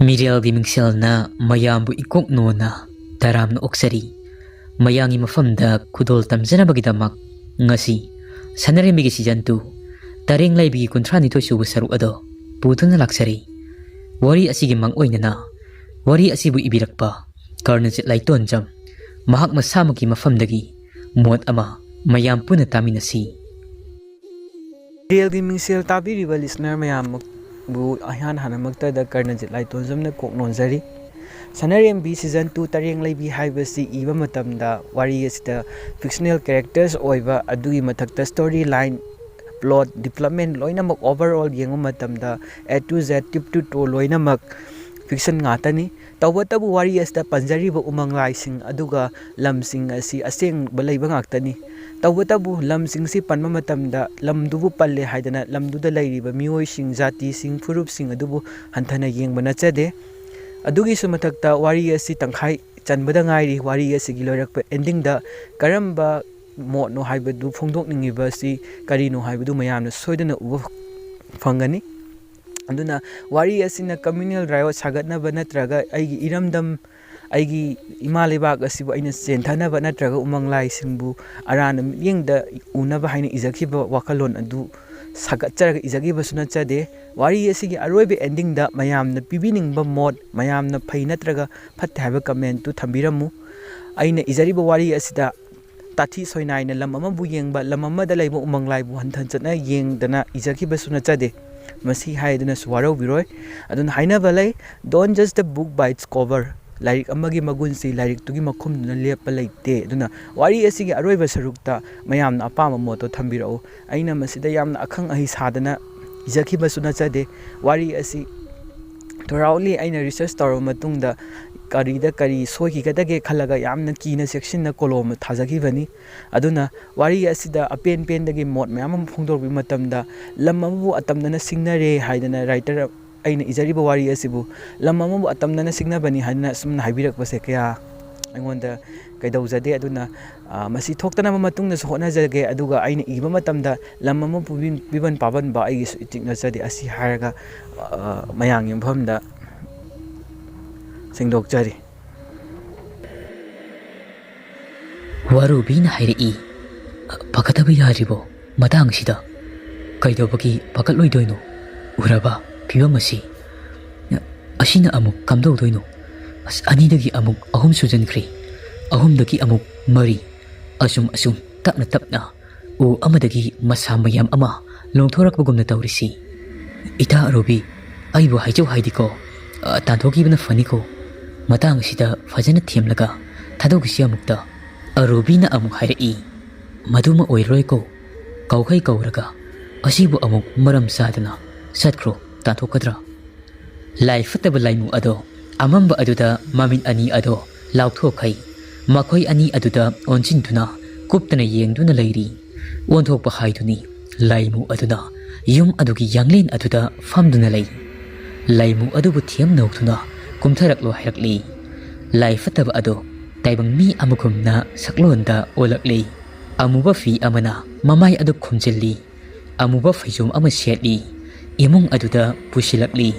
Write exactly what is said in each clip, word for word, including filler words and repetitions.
ꯃꯤꯔꯦꯜꯒꯤ ꯃꯤꯡꯁꯦꯜꯅ ꯃꯌꯥꯝꯕꯨ ꯏꯀꯣꯛ ꯅꯣꯟꯅ ꯇꯔꯥꯝꯅ ꯑꯣꯛꯆꯔꯤ꯫ ꯃꯌꯥꯝꯒꯤ ꯃꯐꯝꯗ ꯈꯨꯗꯣꯜ ꯇꯝꯖꯅꯕꯒꯤꯗꯃꯛ ꯉꯁꯤ ꯁꯅꯥꯔꯦꯝꯕꯤꯒꯤ season two ꯇꯔꯦꯡ ꯂꯩꯕꯤꯒꯤ ꯀꯨꯟꯊ꯭ꯔꯥ ꯅꯤꯊꯣꯏ ꯁꯨꯕ ꯁꯔꯨꯛ ꯑꯗꯣ ꯄꯨꯗꯨꯅ ꯂꯥꯛꯆꯔꯤ꯫ ꯋꯥꯔꯤ ꯑꯁꯤꯒꯤ ꯃꯪ ꯑꯣꯏꯅꯅ ꯋꯥꯔꯤ ꯑꯁꯤꯕꯨ ꯏꯕꯤꯔꯛꯄ ꯀꯔꯅꯖꯤꯠ ꯂꯥꯏꯇꯣꯟꯖꯝ, ꯃꯍꯥꯛ ꯃꯁꯥꯃꯛꯀꯤ ꯃꯐꯝꯗꯒꯤ ꯃꯣꯠ ꯑꯃ ꯃꯌꯥꯝ ꯄꯨꯟꯅ ꯇꯥꯃꯤꯟꯅꯁꯤ꯫ ꯃꯤꯔꯦꯜꯒꯤ ꯃꯤꯡꯁꯦꯜ ꯇꯥꯕꯤꯔꯤꯕ listener ꯃꯌꯥꯝꯕꯨ ꯏꯍꯥꯟ ꯍꯥꯟꯅꯃꯛꯇꯗ ꯀꯔꯅꯖꯤꯠ ꯂꯥꯏꯇꯣꯟꯖꯝꯅ ꯀꯣꯛ ꯅꯣꯟꯖꯔꯤ꯫ ꯁꯅꯥꯔꯦꯝꯕꯤ season two ꯇꯔꯦꯡ ꯂꯩꯕꯤ ꯍꯥꯏꯕꯁꯤ ꯏꯕ ꯃꯇꯝꯗ ꯋꯥꯔꯤ ꯑꯁꯤꯗ fictional characters ꯑꯣꯏꯕ, ꯑꯗꯨꯒꯤ ꯃꯊꯛꯇ story line, plot, development ꯂꯣꯏꯅꯃꯛ overall ꯌꯦꯡꯕ ꯃꯇꯝꯗ A to Z, tip to toe ꯂꯣꯏꯅꯃꯛ fiction ꯉꯥꯛꯇꯅꯤ꯫ ꯇꯧꯕꯇꯕꯨ ꯋꯥꯔꯤ ꯑꯁꯤꯗ ꯄꯟꯖꯔꯤꯕ ꯎꯃꯪ ꯂꯥꯏꯁꯤꯡ ꯑꯗꯨꯒ ꯂꯝꯁꯤꯡ ꯑꯁꯤ ꯑꯁꯦꯡꯕ ꯂꯩꯕ ꯉꯥꯛꯇꯅꯤ꯫ ꯇꯧꯕꯇꯕꯨ ꯂꯝꯁꯤꯡꯁꯤ ꯄꯟꯕ ꯃꯇꯝꯗ ꯂꯝꯗꯨꯕꯨ ꯄꯜꯂꯦ ꯍꯥꯏꯗꯅ ꯂꯝꯗꯨꯗ ꯂꯩꯔꯤꯕ ꯃꯤꯑꯣꯏꯁꯤꯡ, ꯖꯥꯇꯤꯁꯤꯡ, ꯐꯨꯔꯨꯞꯁꯤꯡ ꯑꯗꯨꯕꯨ ꯍꯟꯊꯅ ꯌꯦꯡꯕ ꯅꯠꯆꯗꯦ꯫ ꯑꯗꯨꯒꯤꯁꯨ ꯃꯊꯛꯇ ꯋꯥꯔꯤ ꯑꯁꯤ ꯇꯪꯈꯥꯏ ꯆꯟꯕꯗ ꯉꯥꯏꯔꯤ꯫ ꯋꯥꯔꯤ ꯑꯁꯤꯒꯤ ꯂꯣꯏꯔꯛꯄ endingꯗ ꯀꯔꯝꯕ ꯃꯣꯠꯅꯣ ꯍꯥꯏꯕꯗꯨ ꯐꯣꯡꯗꯣꯛꯅꯤꯡꯉꯤꯕ ꯑꯁꯤ ꯀꯔꯤꯅꯣ ꯍꯥꯏꯕꯗꯨ ꯃꯌꯥꯝꯅ ꯁꯣꯏꯗꯅ ꯎꯕ ꯐꯪꯒꯅꯤ꯫ ꯑꯗꯨꯅ ꯋꯥꯔꯤ ꯑꯁꯤꯅ communal riot ꯁꯥꯒꯠꯅꯕ ꯅꯠꯇ꯭ꯔꯒ ꯑꯩꯒꯤ ꯏꯔꯝꯗꯝ, ꯑꯩꯒꯤ ꯏꯃꯥ ꯂꯩꯕꯥꯛ ꯑꯁꯤꯕꯨ ꯑꯩꯅ ꯆꯦꯟꯊꯅꯕ ꯅꯠꯇ꯭ꯔꯒ ꯎꯃꯪ ꯂꯥꯏꯁꯤꯡꯕꯨ ꯑꯔꯥꯟꯕ ꯃꯤꯠꯌꯦꯡꯗ ꯎꯅꯕ ꯍꯥꯏꯅ ꯏꯖꯈꯤꯕ ꯋꯥꯈꯜꯂꯣꯟ ꯑꯗꯨ ꯁꯥꯒꯠꯆꯔꯒ ꯏꯖꯈꯤꯕꯁꯨ ꯅꯠꯆꯗꯦ꯫ ꯋꯥꯔꯤ ꯑꯁꯤꯒꯤ ꯑꯔꯣꯏꯕ endingꯗ ꯃꯌꯥꯝꯅ ꯄꯤꯕꯤꯅꯤꯡꯕ ꯃꯣꯠ, ꯃꯌꯥꯝꯅ ꯐꯩ ꯅꯠꯇ꯭ꯔꯒ ꯐꯠꯇꯦ ꯍꯥꯏꯕ commentꯇꯨ ꯊꯝꯕꯤꯔꯝꯃꯨ꯫ ꯑꯩꯅ ꯏꯖꯔꯤꯕ ꯋꯥꯔꯤ ꯑꯁꯤꯗ ꯇꯥꯊꯤ ꯁꯣꯏꯅꯥꯏꯅ ꯂꯝ ꯑꯃꯕꯨ ꯌꯦꯡꯕ, ꯂꯝ ꯑꯃꯗ ꯂꯩꯕ ꯎꯃꯪ ꯂꯥꯏꯕꯨ ꯍꯟꯊꯅ ꯆꯠꯅ ꯌꯦꯡꯗꯅ ꯏꯖꯈꯤꯕꯁꯨ ꯅꯠꯆꯗꯦ꯫ ꯃꯁꯤ ꯍꯥꯏꯗꯨꯅꯁꯨ ꯋꯥꯔꯧꯕꯤꯔꯣꯏ꯫ ꯑꯗꯨꯅ ꯍꯥꯏꯅꯕ ꯂꯩ, "Don't judge the book by its cover"꯫ ꯂꯥꯏꯔꯤꯛ ꯑꯃꯒꯤ ꯃꯒꯨꯟꯁꯤ ꯂꯥꯏꯔꯤꯛꯇꯨꯒꯤ ꯃꯈꯨꯝꯗꯨꯅ ꯂꯦꯞꯄ ꯂꯩꯇꯦ꯫ ꯑꯗꯨꯅ ꯋꯥꯔꯤ ꯑꯁꯤꯒꯤ ꯑꯔꯣꯏꯕ ꯁꯔꯨꯛꯇ ꯃꯌꯥꯝꯅ ꯑꯄꯥꯝꯕ ꯃꯣꯠꯇꯣ ꯊꯝꯕꯤꯔꯛꯎ꯫ ꯑꯩꯅ ꯃꯁꯤꯗ ꯌꯥꯝꯅ ꯑꯈꯪ ꯑꯍꯩ ꯁꯥꯗꯅ ꯏꯖꯈꯤꯕꯁꯨ ꯅꯠꯆꯗꯦ꯫ ꯋꯥꯔꯤ ꯑꯁꯤ thoroughly ꯑꯩꯅ research ꯇꯧꯔꯕ ꯃꯇꯨꯡꯗ ꯀꯔꯤꯗ ꯀꯔꯤ ꯁꯣꯏꯈꯤꯒꯗꯒꯦ ꯈꯜꯂꯒ ꯌꯥꯝꯅ ꯀꯤꯅ ꯆꯦꯛꯁꯤꯟꯅ ꯀꯣꯂꯣꯝ ꯊꯥꯖꯈꯤꯕꯅꯤ꯫ ꯑꯗꯨꯅ ꯋꯥꯔꯤ ꯑꯁꯤꯗ ꯑꯄꯦꯟ ꯄꯦꯟꯗꯒꯤ ꯃꯣꯠ ꯃꯌꯥꯝ ꯑꯃ ꯐꯣꯡꯗꯣꯔꯛꯄ ꯃꯇꯝꯗ, "ꯂꯝ ꯑꯃꯕꯨ ꯑꯇꯝꯅꯅ ꯁꯤꯡꯅꯔꯦ" ꯍꯥꯏꯗꯅ writer ꯑꯩꯅ ꯏꯖꯔꯤꯕ ꯋꯥꯔꯤ ꯑꯁꯤꯕꯨ "ꯂꯝ ꯑꯃꯕꯨ ꯑꯇꯝꯅꯅ ꯁꯤꯡꯅꯕꯅꯤ" ꯍꯥꯏꯗꯅ ꯑꯁꯨꯝꯅ ꯍꯥꯏꯕꯤꯔꯛꯄꯁꯦ ꯀꯌꯥ ꯑꯩꯉꯣꯟꯗ ꯀꯩꯗꯧꯖꯗꯦ꯫ ꯑꯗꯨꯅ, ꯑ, ꯃꯁꯤ ꯊꯣꯛꯇꯅꯕ ꯃꯇꯨꯡꯗꯁꯨ ꯍꯣꯠꯅꯖꯒꯦ꯫ ꯑꯗꯨꯒ ꯑꯩꯅ ꯏꯕ ꯃꯇꯝꯗ "ꯂꯝ ꯑꯃ ꯄꯨꯕꯤ-, ꯄꯤꯕꯟ ꯄꯥꯕꯟꯕ ꯑꯩꯒꯤꯁꯨ ꯏꯇꯤꯛ ꯅꯠꯆꯗꯦ" ꯑꯁꯤ ꯍꯥꯏꯔꯒ, ꯑ, ꯃꯌꯥꯝꯒꯤ ꯃꯐꯝꯗ ꯁꯦꯡꯗꯣꯛꯆꯔꯤ꯫ ꯋꯥꯔꯨꯕꯤꯅ ꯍꯥꯏꯔꯛꯏ, "ꯄꯥꯈꯠꯇꯕ ꯌꯥꯔꯤꯕꯣ ꯃꯇꯥꯡꯁꯤꯗ? ꯀꯩꯗꯧꯕꯒꯤ ꯄꯥꯈꯠꯂꯣꯏꯗꯣꯏꯅꯣ? ꯎꯔꯕ ꯐꯤꯕꯝ ꯑꯁꯤ? ꯑꯁꯤꯅ ꯑꯃꯨꯛ ꯀꯝꯗꯧꯗꯣꯏꯅꯣ? ꯑꯁ, ꯑꯅꯤꯗꯒꯤ ꯑꯃꯨꯛ ꯑꯍꯨꯝ ꯁꯨꯖꯟꯈ꯭ꯔꯦ, ꯑꯍꯨꯝꯗꯒꯤ ꯑꯃꯨꯛ ꯃꯔꯤ, ꯑꯁꯨꯝ ꯑꯁꯨꯝ ꯇꯞꯅ ꯇꯞꯅ ꯎ ꯑꯃꯗꯒꯤ ꯃꯁꯥ ꯃꯌꯥꯝ ꯑꯃ ꯂꯣꯡꯊꯣꯔꯛꯄꯒꯨꯝꯅ ꯇꯧꯔꯤꯁꯤ꯫ ꯏꯇꯥ ꯑꯔꯨꯕꯤ, ꯑꯩꯕꯨ ꯍꯥꯏꯖꯧ ꯍꯥꯏꯗꯤꯀꯣ, ꯑ, ꯇꯥꯟꯊꯣꯛꯈꯤꯕꯅ ꯐꯅꯤꯀꯣ꯫ ꯃꯇꯥꯡ ꯑꯁꯤꯗ ꯐꯖꯅ ꯊꯦꯝꯂꯒ ꯊꯥꯗꯣꯛꯈꯤꯁꯤ ꯑꯃꯨꯛꯇ꯫" ꯑꯔꯨꯕꯤꯅ ꯑꯃꯨꯛ ꯍꯥꯏꯔꯛꯏ, "ꯃꯗꯨꯃ ꯑꯣꯏꯔꯣꯏꯀꯣ, ꯀꯧꯈꯩ ꯀꯧꯔꯒ ꯑꯁꯤꯕꯨ ꯑꯃꯨꯛ ꯃꯔꯝ ꯆꯥꯗꯅ ꯆꯠꯈ꯭ꯔꯣ, ꯇꯥꯟꯊꯣꯛꯀꯗ꯭ꯔꯥ?" ꯂꯥꯏ ꯐꯠꯇꯕ ꯂꯥꯏꯃꯨ ꯑꯗꯣ ꯑꯃꯝꯕ ꯑꯗꯨꯗ ꯃꯃꯤꯠ ꯑꯅꯤ ꯑꯗꯣ ꯂꯥꯎꯊꯣꯛꯈꯩ꯫ ꯃꯈꯣꯏ ꯑꯅꯤ ꯑꯗꯨꯗ ꯑꯣꯟꯁꯤꯟꯗꯨꯅ ꯀꯨꯞꯇꯅ ꯌꯦꯡꯗꯨꯅ ꯂꯩꯔꯤ꯫ ꯑꯣꯟꯊꯣꯛꯄ ꯍꯥꯏꯗꯨꯅꯤ, ꯂꯥꯏꯃꯨ ꯑꯗꯨꯅ ꯌꯨꯝ ꯑꯗꯨꯒꯤ ꯌꯥꯡꯂꯦꯟ ꯑꯗꯨꯗ ꯐꯝꯗꯨꯅ ꯂꯩ꯫ ꯂꯥꯏꯃꯨ ꯑꯗꯨꯕꯨ ꯊꯦꯝ ꯅꯧꯗꯨꯅ ꯀꯨꯝꯊꯔꯛꯂꯣ ꯍꯥꯏꯔꯛꯂꯤ꯫ ꯂꯥꯏ ꯐꯠꯇꯕ ꯑꯗꯣ ꯇꯥꯏꯕꯪ ꯃꯤ ꯑꯃꯒꯨꯝꯅ ꯁꯛꯂꯣꯟꯗ ꯑꯣꯜꯂꯛꯂꯤ꯫ ꯑꯃꯨꯕ ꯐꯤ ꯑꯃꯅ ꯃꯃꯥꯏ ꯑꯗꯨ ꯈꯨꯝꯖꯤꯜꯂꯤ꯫ ꯑꯃꯨꯕ ꯐꯩꯖꯣꯝ ꯑꯃ ꯁꯦꯠꯂꯤ꯫ ꯏꯃꯨꯡ ꯑꯗꯨꯗ ꯄꯨꯁꯤꯜꯂꯛꯂꯤ꯫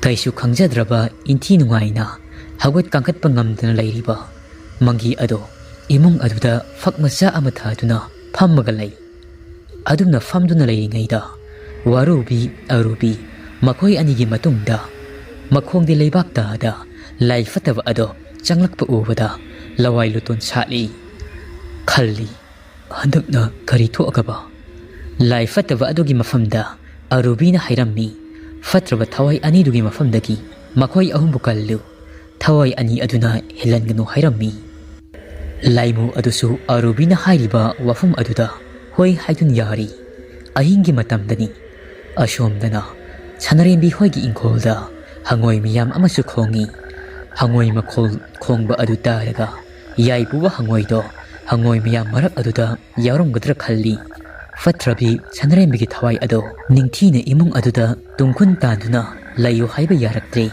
ꯀꯩꯁꯨ ꯈꯪꯖꯗ꯭ꯔꯕ ꯏꯟꯊꯤ ꯅꯨꯡꯉꯥꯏꯅ ꯍꯧꯒꯠ ꯀꯥꯡꯈꯠꯄ ꯉꯝꯗꯅ ꯂꯩꯔꯤꯕ ꯃꯪꯒꯤ ꯑꯗꯣ ꯏꯃꯨꯡ ꯑꯗꯨꯗ ꯐꯛ ꯃꯆꯥ ꯑꯃ ꯊꯥꯗꯨꯅ ꯐꯝꯃꯒ ꯂꯩ꯫ ꯑꯗꯨꯝꯅ ꯐꯝꯗꯨꯅ ꯂꯩꯔꯤꯉꯩꯗ ꯋꯥꯔꯨꯕꯤ, ꯑꯔꯨꯕꯤ ꯃꯈꯣꯏ ꯑꯅꯤꯒꯤ ꯃꯇꯨꯡꯗ ꯃꯈꯣꯡꯗꯤ ꯂꯩꯕꯥꯛ ꯇꯥꯗ ꯂꯥꯏ ꯐꯠꯇꯕ ꯑꯗꯣ ꯆꯪꯂꯛꯄ ꯎꯕꯗ ꯂꯋꯥꯏ ꯂꯨꯇꯣꯟ ꯁꯥꯠꯂꯤ꯫ ꯈꯜꯂꯤ, "ꯍꯟꯗꯛꯅ ꯀꯔꯤ ꯊꯣꯛꯑꯒꯕ?" ꯂꯥꯏ ꯐꯠꯇꯕ ꯑꯗꯨꯒꯤ ꯃꯐꯝꯗ ꯑꯔꯨꯕꯤꯅ ꯍꯥꯏꯔꯝꯃꯤ, "ꯐꯠꯇ꯭ꯔꯕ ꯊꯋꯥꯏ ꯑꯅꯤꯗꯨꯒꯤ ꯃꯐꯝꯗꯒꯤ ꯃꯈꯣꯏ ꯑꯍꯨꯝꯕꯨ ꯀꯜꯂꯨ꯫ ꯊꯋꯥꯏ ꯑꯅꯤ ꯑꯗꯨꯅ ꯍꯦꯜꯍꯟꯒꯅꯨ" ꯍꯥꯏꯔꯝꯃꯤ꯫ ꯂꯥꯏꯃꯨ ꯑꯗꯨꯁꯨ ꯑꯔꯨꯕꯤꯅ ꯍꯥꯏꯔꯤꯕ ꯋꯥꯐꯝ ꯑꯗꯨꯗ ꯍꯣꯏ ꯍꯥꯏꯗꯨꯅ ꯌꯥꯔꯤ꯫ ꯑꯍꯤꯡꯒꯤ ꯃꯇꯝꯗꯅꯤ꯫ ꯑꯁꯣꯝꯗꯅ ꯁꯅꯔꯦꯝꯕꯤ ꯍꯣꯏꯒꯤ ꯏꯪꯈꯣꯜꯗ ꯍꯉꯣꯏ ꯃꯤꯌꯥꯝ ꯑꯃꯁꯨ ꯈꯣꯡꯏ꯫ ꯍꯉꯣꯏ ꯃꯈꯣꯜ ꯈꯣꯡꯕ ꯑꯗꯨ ꯇꯥꯔꯒ ꯌꯥꯏꯕꯨꯕ ꯍꯉꯣꯏꯗꯣ ꯍꯉꯣꯏ ꯃꯤꯌꯥꯝ ꯃꯔꯛ ꯑꯗꯨꯗ ꯌꯥꯎꯔꯝꯒꯗ꯭ꯔꯥ ꯈꯜꯂꯤ꯫ ꯐꯠꯇ꯭ꯔꯕꯤ ꯁꯅꯔꯦꯝꯕꯤꯒꯤ ꯊꯋꯥꯏ ꯑꯗꯣ ꯅꯤꯡꯊꯤꯅ ꯏꯃꯨꯡ ꯑꯗꯨꯗ ꯇꯨꯡꯈꯨꯟ ꯇꯥꯟꯗꯨꯅ ꯂꯩꯌꯨ ꯍꯥꯏꯕ ꯌꯥꯔꯛꯇ꯭ꯔꯦ꯫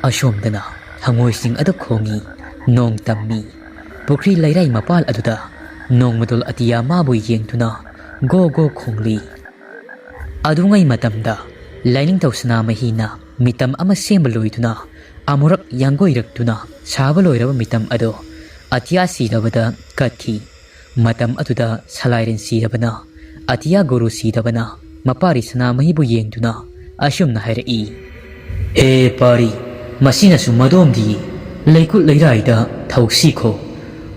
ꯑꯁꯣꯝꯗꯅ ꯍꯉꯣꯏꯁꯤꯡ ꯑꯗꯨ ꯈꯣꯡꯏ, ꯅꯣꯡ ꯇꯝꯃꯤ꯫ ꯄꯨꯈ꯭ꯔꯤ ꯂꯩꯔꯥꯏ ꯃꯄꯥꯜ ꯑꯗꯨꯗ ꯅꯣꯡꯃꯗꯣꯜ ꯑꯇꯤꯌꯥ ꯃꯥꯕꯨ ꯌꯦꯡꯗꯨꯅ ꯒꯣ ꯒꯣ ꯈꯣꯡꯂꯤ꯫ ꯑꯗꯨꯉꯩ ꯃꯇꯝꯗ ꯂꯥꯏꯅꯤꯡꯊꯧ ꯁꯅꯥꯃꯍꯤꯅ ꯃꯤꯇꯝ ꯑꯃ ꯁꯦꯝꯕ ꯂꯣꯏꯗꯨꯅ ꯑꯃꯨꯔꯛ ꯌꯥꯡꯒꯣꯏꯔꯛꯇꯨꯅ ꯁꯥꯕ ꯂꯣꯏꯔꯕ ꯃꯤꯇꯝ ꯑꯗꯣ ꯑꯇꯤꯌꯥ ꯁꯤꯗꯕꯗ ꯀꯠꯈꯤ꯫ ꯃꯇꯝ ꯑꯗꯨꯗ ꯁꯂꯥꯏꯔꯦꯟ ꯁꯤꯔꯕꯅ, ꯑꯇꯤꯌꯥ ꯒꯨꯔꯨ ꯁꯤꯗꯕꯅ ꯃꯄꯥꯔꯤ ꯁꯅꯥꯃꯍꯤꯕꯨ ꯌꯦꯡꯗꯨꯅ ꯑꯁꯨꯝꯅ ꯍꯥꯏꯔꯛꯏ, "ꯍꯦ ꯄꯥꯔꯤ, ꯃꯁꯤꯅꯁꯨ ꯃꯗꯣꯝꯗꯤ ꯂꯩꯀꯨꯠ ꯂꯩꯔꯥꯏꯗ ꯊꯧꯁꯤꯈꯣ꯫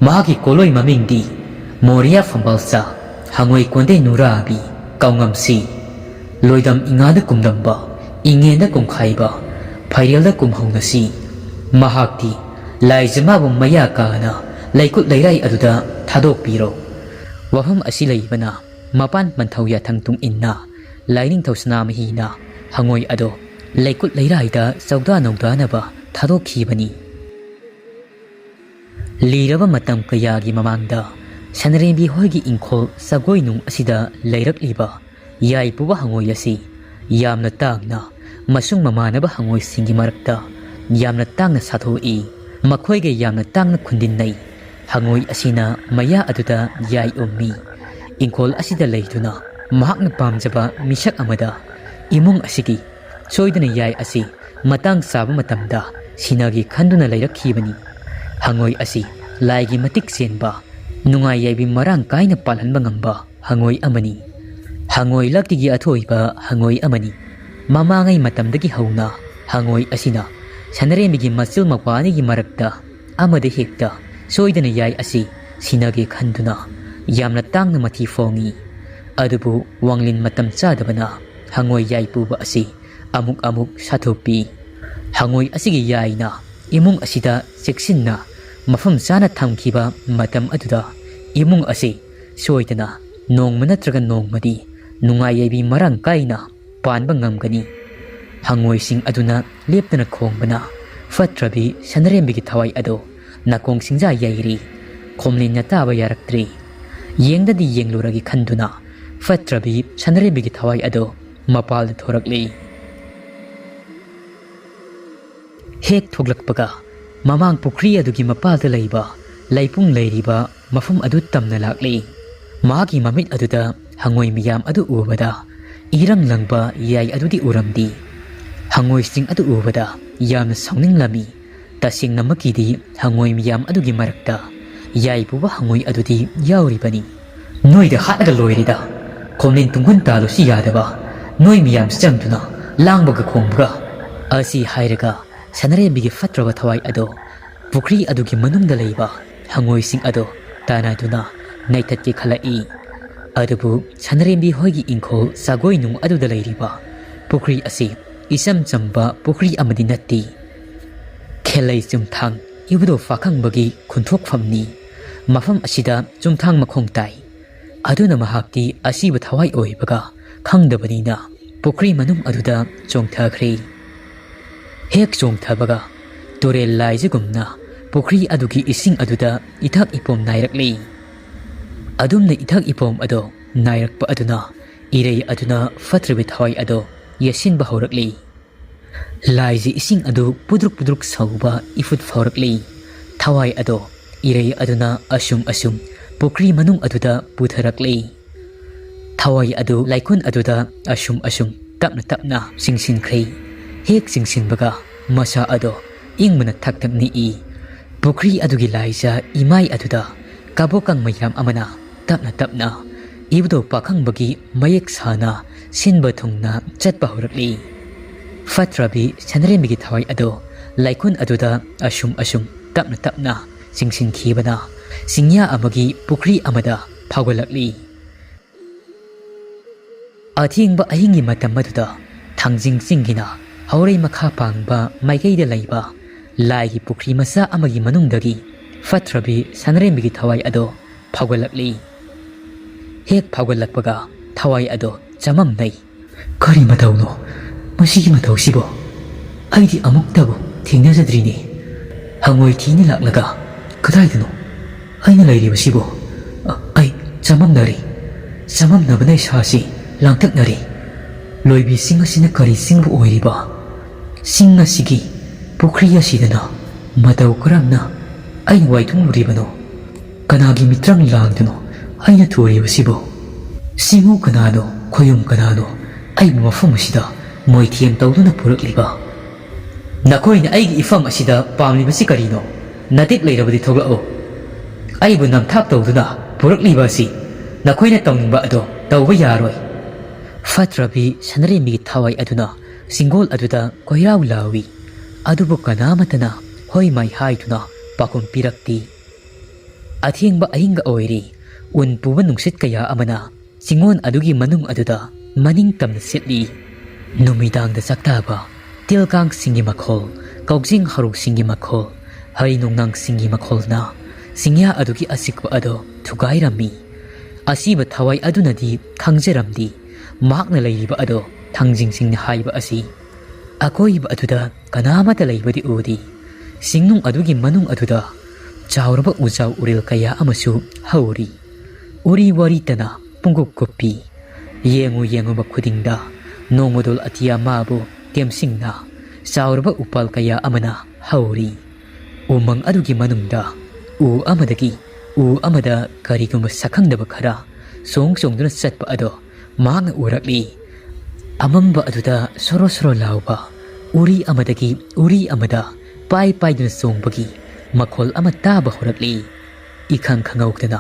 ꯃꯍꯥꯛꯀꯤ ꯀꯣꯂꯣꯏ ꯃꯃꯤꯡꯗꯤ ꯃꯣꯔꯤꯌꯥ ꯐꯝꯕꯥꯜꯆꯥ, ꯍꯉꯣꯏ ꯀꯣꯟꯗꯦ ꯅꯨꯔꯥꯕꯤ ꯀꯧꯉꯝꯁꯤ꯫ ꯂꯣꯏꯗꯝ ꯏꯉꯥꯗ ꯀꯨꯝꯂꯝꯕ, ꯏꯉꯦꯟꯗ ꯀꯨꯝꯈꯥꯏꯕ, ꯐꯩꯔꯦꯜꯗ ꯀꯨꯝꯍꯧꯅꯁꯤ꯫ ꯃꯍꯥꯛꯇꯤ ꯂꯥꯏꯖꯃꯥꯕꯨ ꯃꯌꯥ ꯀꯥꯅ ꯂꯩꯀꯨꯠ ꯂꯩꯔꯥꯏ ꯑꯗꯨꯗ ꯊꯥꯗꯣꯛꯄꯤꯔꯣ"꯫ ꯋꯥꯐꯝ ꯑꯁꯤ ꯂꯩꯕꯅ ꯃꯄꯥꯟ ꯃꯟꯊꯧ ꯌꯥꯊꯪ ꯇꯨꯡ ꯏꯟꯅ ꯂꯥꯏꯅꯤꯡꯊꯧ ꯁꯅꯥꯃꯍꯤꯅ ꯍꯉꯣꯏ ꯑꯗꯣ ꯂꯩꯀꯨꯠ ꯂꯩꯔꯥꯏꯗ ꯆꯧꯗꯥ ꯅꯧꯗꯥꯅꯕ ꯊꯥꯗꯣꯛꯈꯤꯕꯅꯤ꯫ ꯂꯤꯔꯕ ꯃꯇꯝ ꯀꯌꯥꯒꯤ ꯃꯃꯥꯡꯗ ꯁꯅꯔꯦꯝꯕꯤ ꯍꯣꯏꯒꯤ ꯏꯪꯈꯣꯜ ꯁꯒꯣꯏꯅꯨꯡ ꯑꯁꯤꯗ ꯂꯩꯔꯛꯂꯤꯕ ꯌꯥꯏ ꯄꯨꯕ ꯍꯉꯣꯏ ꯑꯁꯤ ꯌꯥꯝꯅ ꯇꯥꯡꯅ ꯃꯁꯨꯡ ꯃꯃꯥꯟꯅꯕ ꯍꯉꯣꯏꯁꯤꯡꯒꯤ ꯃꯔꯛꯇ ꯌꯥꯝꯅ ꯇꯥꯡꯅ ꯁꯥꯊꯣꯛꯏ꯫ ꯃꯈꯣꯏꯒ ꯌꯥꯝꯅ ꯇꯥꯡꯅ ꯈꯨꯟꯗꯤꯟꯅꯩ꯫ ꯍꯉꯣꯏ ꯑꯁꯤꯅ ꯃꯌꯥ ꯑꯗꯨꯗ ꯌꯥꯏ ꯎꯝꯃꯤ꯫ ꯏꯪꯈꯣꯜ ꯑꯁꯤꯗ ꯂꯩꯗꯨꯅ ꯃꯍꯥꯛꯅ ꯄꯥꯝꯖꯕ ꯃꯤꯁꯛ ꯑꯃꯗ ꯏꯃꯨꯡ ꯑꯁꯤꯒꯤ ꯁꯣꯏꯗꯅ ꯌꯥꯏ ꯑꯁꯤ ꯃꯇꯥꯡ ꯆꯥꯕ ꯃꯇꯝꯗ ꯁꯤꯟꯅꯒꯦ ꯈꯟꯗꯨꯅ ꯂꯩꯔꯛꯈꯤꯕꯅꯤ꯫ ꯍꯉꯣꯏ ꯑꯁꯤ ꯂꯥꯏꯒꯤ ꯃꯇꯤꯛ ꯆꯦꯟꯕ, ꯅꯨꯡꯉꯥꯏ ꯌꯥꯏꯕꯤ ꯃꯔꯥꯡ ꯀꯥꯏꯅ ꯄꯥꯜꯍꯟꯕ ꯉꯝꯕ ꯍꯉꯣꯏ ꯑꯃꯅꯤ꯫ ꯍꯉꯣꯏ ꯂꯛꯇꯒꯤ ꯑꯊꯣꯏꯕ ꯍꯉꯣꯏ ꯑꯃꯅꯤ꯫ ꯃꯃꯥꯡꯉꯩ ꯃꯇꯝꯗꯒꯤ ꯍꯧꯅ ꯍꯉꯣꯏ ꯑꯁꯤꯅ ꯁꯅꯔꯦꯝꯕꯤꯒꯤ ꯃꯆꯤꯜ ꯃꯧꯄ꯭ꯋꯥ ꯑꯅꯤꯒꯤ ꯃꯔꯛꯇ ꯑꯃꯗ ꯍꯦꯛꯇ ꯁꯣꯏꯗꯅ ꯌꯥꯏ ꯑꯁꯤ ꯁꯤꯟꯅꯒꯦ ꯈꯟꯗꯨꯅ ꯌꯥꯝꯅ ꯇꯥꯡꯅ ꯃꯊꯤ ꯐꯣꯡꯏ꯫ ꯑꯗꯨꯕꯨ ꯋꯥꯡꯂꯦꯟ ꯃꯇꯝ ꯆꯥꯗꯕꯅ ꯍꯉꯣꯏ ꯌꯥꯏ ꯄꯨꯕ ꯑꯁꯤ ꯑꯃꯨꯛ ꯑꯃꯨꯛ ꯁꯥꯊꯨꯞꯄꯤ꯫ ꯍꯉꯣꯏ ꯑꯁꯤꯒꯤ ꯌꯥꯏꯅ ꯏꯃꯨꯡ ꯑꯁꯤꯗ ꯆꯦꯛꯁꯤꯟꯅ ꯃꯐꯝ ꯆꯥꯅ ꯊꯝꯈꯤꯕ ꯃꯇꯝ ꯑꯗꯨꯗ ꯏꯃꯨꯡ ꯑꯁꯤ ꯁꯣꯏꯗꯅ ꯅꯣꯡꯃ ꯅꯠꯇ꯭ꯔꯒ ꯅꯣꯡꯃꯗꯤ ꯅꯨꯡꯉꯥꯏ ꯌꯥꯏꯕꯤ ꯃꯔꯥꯡ ꯀꯥꯏꯅ ꯄꯥꯟꯕ ꯉꯝꯒꯅꯤ꯫ ꯍꯉꯣꯏꯁꯤꯡ ꯑꯗꯨꯅ ꯂꯦꯞꯇꯅ ꯈꯣꯡꯕꯅ ꯐꯠꯇ꯭ꯔꯕꯤ ꯁꯅꯔꯦꯝꯕꯤꯒꯤ ꯊꯋꯥꯏ ꯑꯗꯨ ꯅꯥꯀꯣꯡ ꯁꯤꯡꯖꯥ ꯌꯩꯔꯤ꯫ ꯈꯣꯝꯂꯤꯟꯅ ꯇꯥꯕ ꯌꯥꯔꯛꯇ꯭ꯔꯤ꯫ ꯌꯦꯡꯗꯗꯤ ꯌꯦꯡꯂꯨꯔꯒꯦ ꯈꯟꯗꯨꯅ ꯐꯠꯇ꯭ꯔꯕꯤ ꯁꯅꯔꯦꯝꯕꯤꯒꯤ ꯊꯋꯥꯏ ꯑꯗꯨ ꯃꯄꯥꯜꯗ ꯊꯣꯔꯛꯂꯤ꯫ ꯍꯦꯛ ꯊꯣꯛꯂꯛꯄꯒ ꯃꯃꯥꯡ ꯄꯨꯈ꯭ꯔꯤ ꯑꯗꯨꯒꯤ ꯃꯄꯥꯜꯗ ꯂꯩꯕ ꯂꯩꯄꯨꯡ ꯂꯩꯔꯤꯕ ꯃꯐꯝ ꯑꯗꯨ ꯇꯝꯅ ꯂꯥꯛꯂꯤ꯫ ꯃꯍꯥꯛꯀꯤ ꯃꯃꯤꯠ ꯑꯗꯨꯗ ꯍꯉꯣꯏ ꯃꯤꯌꯥꯝ ꯑꯗꯨ ꯎꯕꯗ ꯏꯔꯪ ꯂꯪꯕ ꯌꯥꯏ ꯑꯗꯨꯗꯤ ꯎꯔꯝꯗꯦ꯫ ꯍꯪꯉꯣꯏꯁꯤꯡ ꯑꯗꯨ ꯎꯕꯗ ꯌꯥꯝꯅ ꯁꯥꯎꯅꯤꯡꯂꯝꯃꯤ꯫ ꯇꯁꯦꯡꯅꯃꯛꯀꯤꯗꯤ ꯍꯪꯉꯣꯏ ꯃꯤꯌꯥꯝ ꯑꯗꯨꯒꯤ ꯃꯔꯛꯇ ꯌꯥꯏ ꯄꯨꯕ ꯍꯪꯉꯣꯏ ꯑꯗꯨꯗꯤ ꯌꯥꯎꯔꯤꯕꯅꯤ꯫ "ꯅꯣꯏꯗ ꯍꯥꯠꯂꯒ ꯂꯣꯏꯔꯦꯗ꯫ ꯈꯣꯝꯂꯦꯟ ꯇꯨꯡꯒꯨꯟ ꯇꯥꯜꯂꯨꯁꯤ ꯌꯥꯗꯕ꯫ ꯅꯣꯏ ꯃꯤꯌꯥꯝꯁꯤ ꯆꯪꯗꯨꯅ ꯂꯥꯡꯕꯒ ꯈꯣꯡꯕꯒ!" ꯑꯁꯤ ꯍꯥꯏꯔꯒ ꯁꯅꯔꯦꯝꯕꯤꯒꯤ ꯐꯠꯇ꯭ꯔꯕ ꯊꯋꯥꯏ ꯑꯗꯣ ꯄꯨꯈ꯭ꯔꯤ ꯑꯗꯨꯒꯤ ꯃꯅꯨꯡꯗ ꯂꯩꯕ ꯍꯪꯉꯣꯏꯁꯤꯡ ꯑꯗꯣ ꯇꯥꯟꯅꯗꯨꯅ ꯅꯩꯊꯠꯀꯦ ꯈꯜꯂꯛꯏ꯫ ꯑꯗꯨꯕꯨ ꯁꯅꯔꯦꯝꯕꯤ ꯍꯣꯏꯒꯤ ꯏꯪꯈꯣꯜ ꯆꯥꯒꯣꯏꯅꯨꯡ ꯑꯗꯨꯗ ꯂꯩꯔꯤꯕ ꯄꯨꯈ꯭ꯔꯤ ꯑꯁꯤ ꯏꯆꯝ ꯆꯝꯕ ꯄꯨꯈ꯭ꯔꯤ ꯑꯃꯗꯤ ꯅꯠꯇꯦ꯫ ꯈꯦꯂꯩ ꯆꯨꯝꯊꯥꯡ ꯏꯕꯨꯙꯧ ꯄꯥꯈꯪꯕꯒꯤ ꯈꯨꯟꯊꯣꯛꯐꯝꯅꯤ꯫ ꯃꯐꯝ ꯑꯁꯤꯗ ꯆꯨꯝꯊꯥꯡ ꯃꯈꯣꯡ ꯇꯥꯏ꯫ ꯑꯗꯨꯅ ꯃꯍꯥꯛꯇꯤ ꯑꯁꯤꯕ ꯊꯋꯥꯏ ꯑꯣꯏꯕꯒ ꯈꯪꯗꯕꯅꯤꯅ ꯄꯨꯈ꯭ꯔꯤ ꯃꯅꯨꯡ ꯑꯗꯨꯗ ꯆꯣꯡꯊꯈ꯭ꯔꯦ꯫ ꯍꯦꯛ ꯆꯣꯡꯊꯕꯒ ꯇꯨꯔꯦꯜ ꯂꯥꯏꯖꯒꯨꯝꯅ ꯄꯨꯈ꯭ꯔꯤ ꯑꯗꯨꯒꯤ ꯏꯁꯤꯡ ꯑꯗꯨꯗ ꯏꯊꯛ ꯏꯄꯣꯝ ꯅꯥꯏꯔꯛꯂꯤ꯫ ꯑꯗꯨꯝꯅ ꯏꯊꯛ ꯏꯄꯣꯝ ꯑꯗꯣ ꯅꯥꯏꯔꯛꯄ ꯑꯗꯨꯅ ꯏꯔꯩ ꯑꯗꯨꯅ ꯐꯠꯇ꯭ꯔꯕꯤ ꯊꯋꯥꯏ ꯑꯗꯣ ꯌꯦꯠꯁꯤꯟꯕ ꯍꯧꯔꯛꯂꯤ꯫ ꯂꯥꯏꯖꯤ ꯏꯁꯤꯡ ꯑꯗꯨ ꯄꯨꯗ꯭ꯔꯨꯛ ꯄꯨꯗ꯭ꯔꯨꯛ ꯁꯧꯕ ꯏꯐꯨꯠ ꯐꯥꯎꯔꯛꯂꯤ꯫ ꯊꯋꯥꯏ ꯑꯗꯣ ꯏꯔꯩ ꯑꯗꯨꯅ ꯑꯁꯨꯝ ꯑꯁꯨꯝ ꯄꯨꯈ꯭ꯔꯤ ꯃꯅꯨꯡ ꯑꯗꯨꯗ ꯄꯨꯊꯔꯛꯂꯤ꯫ ꯊꯋꯥꯏ ꯑꯗꯨ ꯂꯥꯏꯀꯨꯟ ꯑꯗꯨꯗ ꯑꯁꯨꯝ ꯑꯁꯨꯝ ꯇꯞꯅ ꯇꯞꯅ ꯆꯤꯡꯁꯤꯟꯈ꯭ꯔꯦ꯫ ꯍꯦꯛ ꯆꯤꯡꯁꯤꯟꯕꯒ ꯃꯁꯥ ꯑꯗꯣ ꯏꯪꯕꯅ ꯊꯛ ꯊꯛ ꯅꯤꯛꯏ꯫ ꯄꯨꯈ꯭ꯔꯤ ꯑꯗꯨꯒꯤ ꯂꯥꯏꯖ ꯏꯃꯥꯏ ꯑꯗꯨꯗ ꯀꯕꯣꯀꯪ ꯃꯌꯥꯝ ꯑꯃꯅ ꯇꯞꯅ ꯇꯞꯅ ꯏꯕꯨꯙꯧ ꯄꯥꯈꯪꯕꯒꯤ ꯃꯌꯦꯛ ꯁꯥꯅ ꯁꯤꯟꯕ ꯊꯨꯡꯅ ꯆꯠꯄ ꯍꯧꯔꯛꯂꯤ꯫ ꯐꯠꯇ꯭ꯔꯕꯤ ꯁꯅꯔꯦꯝꯕꯤꯒꯤ ꯊꯋꯥꯏ ꯑꯗꯣ ꯂꯥꯏꯀꯨꯟ ꯑꯗꯨꯗ ꯑꯁꯨꯝ ꯑꯁꯨꯝ ꯇꯞꯅ ꯇꯞꯅ ꯆꯤꯡꯁꯤꯟꯈꯤꯕꯅ ꯆꯤꯡꯌꯥ ꯑꯃꯒꯤ ꯄꯨꯈ꯭ꯔꯤ ꯑꯃꯗ ꯐꯥꯎꯒꯠꯂꯛꯂꯤ꯫ ꯑꯊꯦꯡꯕ ꯑꯍꯤꯡꯒꯤ ꯃꯇꯝ ꯑꯗꯨꯗ ꯊꯥꯡꯖꯤꯡ ꯆꯤꯡꯒꯤꯅ ꯍꯧꯔꯩ ꯃꯈꯥ ꯄꯥꯡꯕ ꯃꯥꯏꯀꯩꯗ ꯂꯩꯕ ꯂꯥꯏꯒꯤ ꯄꯨꯈ꯭ꯔꯤ ꯃꯆꯥ ꯑꯃꯒꯤ ꯃꯅꯨꯡꯗꯒꯤ ꯐꯠꯇ꯭ꯔꯕꯤ ꯁꯅꯔꯦꯝꯕꯤꯒꯤ ꯊꯋꯥꯏ ꯑꯗꯣ ꯐꯥꯎꯒꯠꯂꯛꯂꯤ꯫ ꯍꯦꯛ ꯐꯥꯎꯒꯠꯂꯛꯄꯒ ꯊꯋꯥꯏ ꯑꯗꯣ ꯆꯃꯝꯅꯩ꯫ "ꯀꯔꯤ ꯃꯇꯧꯅꯣ ꯃꯁꯤꯒꯤ ꯃꯇꯧꯁꯤꯕꯣ? ꯑꯩꯗꯤ ꯑꯃꯨꯛꯇꯕꯨ ꯊꯦꯡꯅꯖꯗ꯭ꯔꯤꯅꯦ꯫ ꯍꯪꯉꯣꯏ ꯊꯤꯅ ꯂꯥꯛꯂꯒ ꯀꯗꯥꯏꯗꯅꯣ ꯑꯩꯅ ꯂꯩꯔꯤꯕꯁꯤꯕꯣ? ꯑ-, ꯑꯩ ꯆꯃꯝꯅꯔꯦ꯫ ꯆꯃꯝꯅꯕꯅ ꯏꯁꯥꯁꯤ ꯂꯥꯡꯇꯛꯅꯔꯦ꯫ ꯂꯣꯏꯕꯤ ꯆꯤꯡ ꯑꯁꯤꯅ ꯀꯔꯤ ꯆꯤꯡꯕꯨ ꯑꯣꯏꯔꯤꯕ? ꯆꯤꯡ ꯑꯁꯤꯒꯤ ꯄꯨꯈ꯭ꯔꯤ ꯑꯁꯤꯗꯅ ꯃꯇꯧ ꯀꯔꯝꯅ ꯑꯩꯅ ꯋꯥꯏꯊꯨꯡꯂꯨꯔꯤꯕꯅꯣ? ꯀꯅꯥꯒꯤ ꯃꯤꯇ꯭ꯔꯪ ꯂꯥꯡꯗꯨꯅꯣ ꯑꯩꯅ ꯊꯨꯔꯤꯕꯁꯤꯕꯨ? ꯆꯤꯡꯉꯨ ꯀꯅꯥꯅꯣ, ꯈꯣꯌꯨꯝ ꯀꯅꯥꯅꯣ ꯑꯩꯕꯨ ꯃꯐꯝ ꯑꯁꯤꯗ ꯃꯣꯏꯊꯦꯝ ꯇꯧꯗꯨꯅ ꯄꯨꯔꯛꯂꯤꯕ꯫ ꯅꯈꯣꯏꯅ ꯑꯩꯒꯤ ꯏꯐꯝ ꯑꯁꯤꯗ ꯄꯥꯝꯂꯤꯕꯁꯤ ꯀꯔꯤꯅꯣ? ꯅꯇꯤꯛ ꯂꯩꯔꯕꯗꯤ ꯊꯣꯛꯂꯛꯎ꯫ ꯑꯩꯕꯨ ꯅꯝꯊꯥꯛ ꯇꯧꯗꯨꯅ ꯄꯨꯔꯛꯂꯤꯕ ꯑꯁꯤ ꯅꯈꯣꯏꯅ ꯇꯧꯅꯤꯡꯕ ꯑꯗꯣ ꯇꯧꯕ ꯌꯥꯔꯣꯏ꯫ ꯐꯠꯇ꯭ꯔꯕꯤ ꯁꯅꯔꯦꯝꯕꯤꯒꯤ ꯊꯋꯥꯏ ꯑꯗꯨꯅ ꯁꯤꯡꯒꯣꯜ ꯑꯗꯨꯗ ꯀꯣꯏꯔꯥꯎ ꯂꯥꯎꯏ꯫ ꯑꯗꯨꯕꯨ ꯀꯅꯥꯃꯠꯇꯅ ꯍꯣꯏ ꯃꯥꯏ ꯍꯥꯏꯗꯨꯅ ꯄꯥꯎꯈꯨꯝ ꯄꯤꯔꯛꯇꯦ꯫ ꯑꯊꯦꯡꯕ ꯑꯍꯤꯡꯒ ꯑꯣꯏꯔꯤ꯫ ꯎꯟ ꯄꯨꯕ ꯅꯨꯡꯁꯤꯠ ꯀꯌꯥ ꯑꯃꯅ ꯆꯤꯡꯉꯣꯟ ꯑꯗꯨꯒꯤ ꯃꯅꯨꯡ ꯑꯗꯨꯗ ꯃꯅꯤꯡ ꯇꯝꯅ ꯁꯤꯠꯂꯤ꯫ ꯅꯨꯃꯤꯗꯥꯡꯗ ꯆꯥꯛꯇꯥꯕ ꯇꯤꯜ ꯀꯥꯡꯁꯤꯡꯒꯤ ꯃꯈꯣꯜ, ꯀꯧꯖꯦꯡ ꯍꯧꯔꯧꯁꯤꯡꯒꯤ ꯃꯈꯣꯜ, ꯍꯔꯤ ꯅꯣꯡꯅꯥꯡꯁꯤꯡꯒꯤ ꯃꯈꯣꯜꯅ ꯆꯤꯡꯌꯥ ꯑꯗꯨꯒꯤ ꯑꯆꯤꯛꯄ ꯑꯗꯨ ꯊꯨꯒꯥꯏꯔꯝꯃꯤ꯫ ꯑꯁꯤꯕ ꯊꯋꯥꯏ ꯑꯗꯨꯅꯗꯤ ꯈꯪꯖꯔꯝꯗꯦ, ꯃꯍꯥꯛꯅ ꯂꯩꯔꯤꯕ ꯑꯗꯨ ꯊꯥꯡꯖꯤꯡꯁꯤꯡꯅ ꯍꯥꯏꯕ ꯑꯁꯤ꯫ ꯑꯀꯣꯏꯕ ꯑꯗꯨꯗ ꯀꯅꯥꯃꯠꯇ ꯂꯩꯕꯗꯤ ꯎꯗꯦ꯫ ꯁꯤꯡꯅꯨꯡ ꯑꯗꯨꯒꯤ ꯃꯅꯨꯡ ꯑꯗꯨꯗ ꯆꯥꯎꯔꯕ ꯎꯖꯥꯎ ꯎꯔꯦꯜ ꯀꯌꯥ ꯑꯃꯁꯨ ꯍꯧꯔꯤ꯫ ꯎꯔꯤ ꯋꯥꯔꯤꯇꯅ ꯄꯨꯡꯀꯨꯞ ꯀꯨꯞꯄꯤ꯫ ꯌꯦꯡꯉꯨ ꯌꯦꯡꯉꯨꯕ ꯈꯨꯗꯤꯡꯗ ꯅꯣꯡꯃꯗꯣꯜ ꯑꯇꯤꯌꯥ ꯃꯥꯕꯨ ꯇꯦꯝꯁꯤꯡꯅ ꯆꯥꯎꯔꯕ ꯎꯄꯥꯜ ꯀꯌꯥ ꯑꯃꯅ ꯍꯧꯔꯤ꯫ ꯎꯃꯪ ꯑꯗꯨꯒꯤ ꯃꯅꯨꯡꯗ ꯎ ꯑꯃꯗꯒꯤ ꯎ ꯑꯃꯗ ꯀꯔꯤꯒꯨꯝꯕ ꯁꯛꯈꯪꯗꯕ ꯈꯔ ꯆꯣꯡ ꯆꯣꯡꯗꯨꯅ ꯆꯠꯄ ꯑꯗꯣ ꯃꯍꯥꯛꯅ ꯎꯔꯛꯂꯤ꯫ ꯑꯃꯝꯕ ꯑꯗꯨꯗ ꯁꯣꯔꯣ ꯁꯣꯔꯣ ꯂꯥꯎꯕ, ꯎꯔꯤ ꯑꯃꯗꯒꯤ ꯎꯔꯤ ꯑꯃꯗ ꯄꯥꯏ ꯄꯥꯏꯗꯨꯅ ꯆꯣꯡꯕꯒꯤ ꯃꯈꯣꯜ ꯑꯃ ꯇꯥꯕ ꯍꯧꯔꯛꯂꯤ꯫ ꯏꯈꯪ ꯈꯪꯍꯧꯗꯅ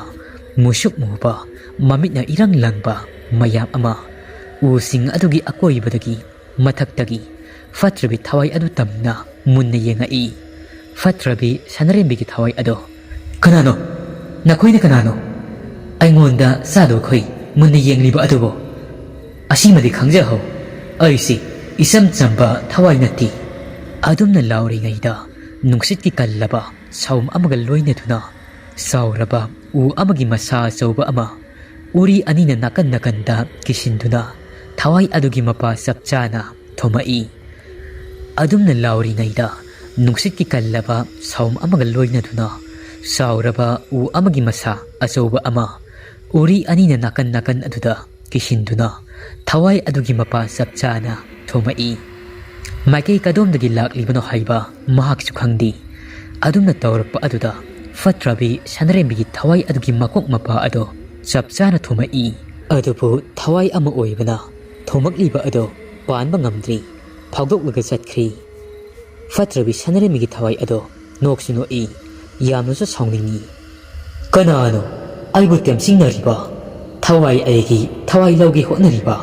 ꯃꯨꯁꯨꯛ ꯃꯨꯕ, ꯃꯃꯤꯠꯅ ꯏꯔꯪ ꯂꯪꯕ ꯃꯌꯥꯝ ꯑꯃ ꯎꯁꯤꯡ ꯑꯗꯨꯒꯤ ꯑꯀꯣꯏꯕꯗꯒꯤ ꯃꯊꯛꯇꯒꯤ ꯐꯠꯇ꯭ꯔꯕꯤ ꯊꯋꯥꯏ ꯑꯗꯨ ꯇꯝꯅ ꯃꯨꯟꯅ ꯌꯦꯡꯉꯛꯏ꯫ ꯐꯠꯇ꯭ꯔꯕꯤ ꯁꯅꯔꯦꯝꯕꯤꯒꯤ ꯊꯋꯥꯏ ꯑꯗꯣ, "ꯀꯅꯥꯅꯣ? ꯅꯈꯣꯏꯅ ꯀꯅꯥꯅꯣ? ꯑꯩꯉꯣꯟꯗ ꯆꯥꯗꯣ ꯑꯩꯈꯣꯏ ꯃꯨꯟꯅ ꯌꯦꯡꯂꯤꯕ ꯑꯗꯨꯕꯨ? ꯑꯁꯤꯃꯗꯤ ꯈꯪꯖꯍꯧ, ꯑꯩꯁꯤ ꯏꯆꯝ ꯆꯝꯕ ꯊꯋꯥꯏ ꯅꯠꯇꯦ꯫" ꯑꯗꯨꯝꯅ ꯂꯥꯎꯔꯤꯉꯩꯗ ꯅꯨꯡꯁꯤꯠꯀꯤ ꯀꯜꯂꯕ ꯁꯥꯎꯝ ꯑꯃꯒ ꯂꯣꯏꯅꯗꯨꯅ ꯆꯥꯎꯔꯕ ꯎ ꯑꯃꯒꯤ ꯃꯁꯥ ꯑꯆꯧꯕ ꯑꯃ ꯎꯔꯤ ꯑꯅꯤꯅ ꯅꯥꯀꯟ ꯅꯥꯀꯟꯗ ꯀꯤꯁꯤꯟꯗꯨꯅ ꯊꯋꯥꯏ ꯑꯗꯨꯒꯤ ꯃꯄꯥ ꯆꯞ ꯆꯥꯅ ꯊꯣꯝꯃꯛꯏ꯫ ꯑꯗꯨꯝꯅ ꯂꯥꯎꯔꯤꯉꯩꯗ ꯅꯨꯡꯁꯤꯠꯀꯤ ꯀꯜꯂꯕ ꯁꯥꯎꯝ ꯑꯃꯒ ꯂꯣꯏꯅꯗꯨꯅ ꯆꯥꯎꯔꯕ ꯎ ꯑꯃꯒꯤ ꯃꯁꯥ ꯑꯆꯧꯕ ꯑꯃ ꯎꯔꯤ ꯑꯅꯤꯅ ꯅꯥꯀꯟ ꯅꯥꯀꯟ ꯑꯗꯨꯗ ꯀꯤꯁꯤꯟꯗꯨꯅ ꯊꯋꯥꯏ ꯑꯗꯨꯒꯤ ꯃꯄꯥ ꯆꯞ ꯆꯥꯅ ꯊꯣꯝꯃꯛꯏ꯫ ꯃꯥꯏꯀꯩ ꯀꯗꯣꯝꯗꯒꯤ ꯂꯥꯛꯂꯤꯕꯅꯣ ꯍꯥꯏꯕ ꯃꯍꯥꯛꯁꯨ ꯈꯪꯗꯦ꯫ ꯑꯗꯨꯝꯅ ꯇꯧꯔꯛꯄ ꯑꯗꯨꯗ ꯐꯠꯇ꯭ꯔꯕꯤ ꯁꯅꯔꯦꯝꯕꯤꯒꯤ ꯊꯋꯥꯏ ꯑꯗꯨꯒꯤ ꯃꯀꯣꯛ ꯃꯄꯥ ꯑꯗꯣ ꯆꯞ ꯆꯥꯅ ꯊꯣꯝꯃꯛꯏ꯫ ꯑꯗꯨꯕꯨ ꯊꯋꯥꯏ ꯑꯃ ꯑꯣꯏꯕꯅ ꯊꯣꯝꯃꯛꯂꯤꯕ ꯑꯗꯣ ꯄꯥꯟꯕ ꯉꯝꯗ꯭ꯔꯤ, ꯐꯥꯎꯗꯣꯛꯂꯒ ꯆꯠꯈ꯭ꯔꯤ꯫ ꯐꯠꯇ꯭ꯔꯕꯤ ꯁꯅꯔꯦꯝꯕꯤꯒꯤ ꯊꯋꯥꯏ ꯑꯗꯣ ꯅꯣꯛꯁꯨ ꯅꯣꯛꯏ, ꯌꯥꯝꯅꯁꯨ ꯁꯥꯎꯅꯤꯡꯏ꯫ "ꯀꯅꯥꯅꯣ ꯑꯩꯕꯨ ꯇꯦꯝꯁꯤꯡꯅꯔꯤꯕ? ꯊꯋꯥꯏ ꯑꯩꯒꯤ ꯊꯋꯥꯏ ꯂꯧꯒꯦ ꯍꯣꯠꯅꯔꯤꯕ?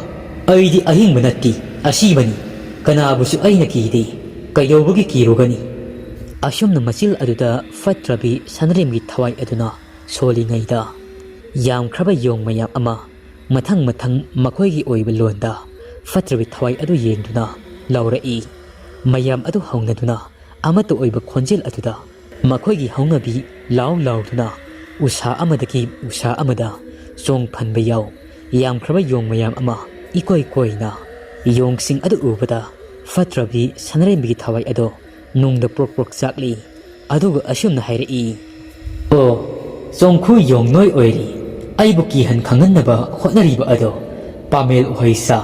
ꯑꯩꯗꯤ ꯑꯍꯤꯡꯕ ꯅꯠꯇꯦ, ꯑꯁꯤꯕꯅꯤ꯫ ꯀꯅꯥꯕꯨꯁꯨ ꯑꯩꯅ ꯀꯤꯗꯦ, ꯀꯩꯗꯧꯕꯒꯤ ꯀꯤꯔꯨꯒꯅꯤ?" ꯑꯁꯨꯝꯅ ꯃꯆꯤꯜ ꯑꯗꯨꯗ ꯐꯠꯇ꯭ꯔꯕꯤ ꯁꯅꯔꯦꯝꯕꯤꯒꯤ ꯊꯋꯥꯏ ꯑꯗꯨꯅ ꯁꯣꯜꯂꯤꯉꯩꯗ, ꯌꯥꯝꯈ꯭ꯔꯕ ꯌꯣꯡ ꯃꯌꯥꯝ ꯑꯃ ꯃꯊꯪ ꯃꯊꯪ ꯃꯈꯣꯏꯒꯤ ꯑꯣꯏꯕ ꯂꯣꯟꯗ ꯐꯠꯇ꯭ꯔꯕꯤ ꯊꯋꯥꯏ ꯑꯗꯨ ꯌꯦꯡꯗꯨꯅ ꯂꯥꯎꯔꯛꯏ꯫ ꯃꯌꯥꯝ ꯑꯗꯨ ꯍꯧꯅꯗꯨꯅ ꯑꯃꯠꯇ ꯑꯣꯏꯕ ꯈꯣꯟꯖꯦꯜ ꯑꯗꯨꯗ ꯃꯈꯣꯏꯒꯤ ꯍꯧꯅꯕꯤ ꯂꯥꯎ ꯂꯥꯎꯗꯨꯅ ꯎꯁꯥ ꯑꯃꯗꯒꯤ ꯎꯁꯥ ꯑꯃꯗ ꯆꯣꯡ ꯐꯟꯕ ꯌꯥꯎ꯫ ꯌꯥꯝꯈ꯭ꯔꯕ ꯌꯣꯡ ꯃꯌꯥꯝ ꯑꯃ ꯏꯀꯣꯏ ꯀꯣꯏꯅ ꯌꯣꯡꯁꯤꯡ ꯑꯗꯨ ꯎꯕꯗ ꯐꯠꯇ꯭ꯔꯕꯤ ꯁꯅꯔꯦꯝꯕꯤꯒꯤ ꯊꯋꯥꯏ ꯑꯗꯣ ꯅꯨꯡꯗ ꯄ꯭ꯔꯣꯛ ꯄ꯭ꯔꯣꯛ ꯆꯥꯛꯂꯤ꯫ ꯑꯗꯨꯒ ꯑꯁꯨꯝꯅ ꯍꯥꯏꯔꯛꯏ, "ꯑꯣ, ꯆꯣꯡꯈꯨ ꯌꯣꯡ ꯅꯣꯏ ꯑꯣꯏꯔꯤ꯫ ꯑꯩꯕꯨ ꯀꯤꯍꯟ ꯈꯪꯍꯟꯅꯕ ꯍꯣꯠꯅꯔꯤꯕ ꯑꯗꯣ꯫ ꯄꯥꯃꯦꯜ ꯎꯍꯩ ꯆꯥ,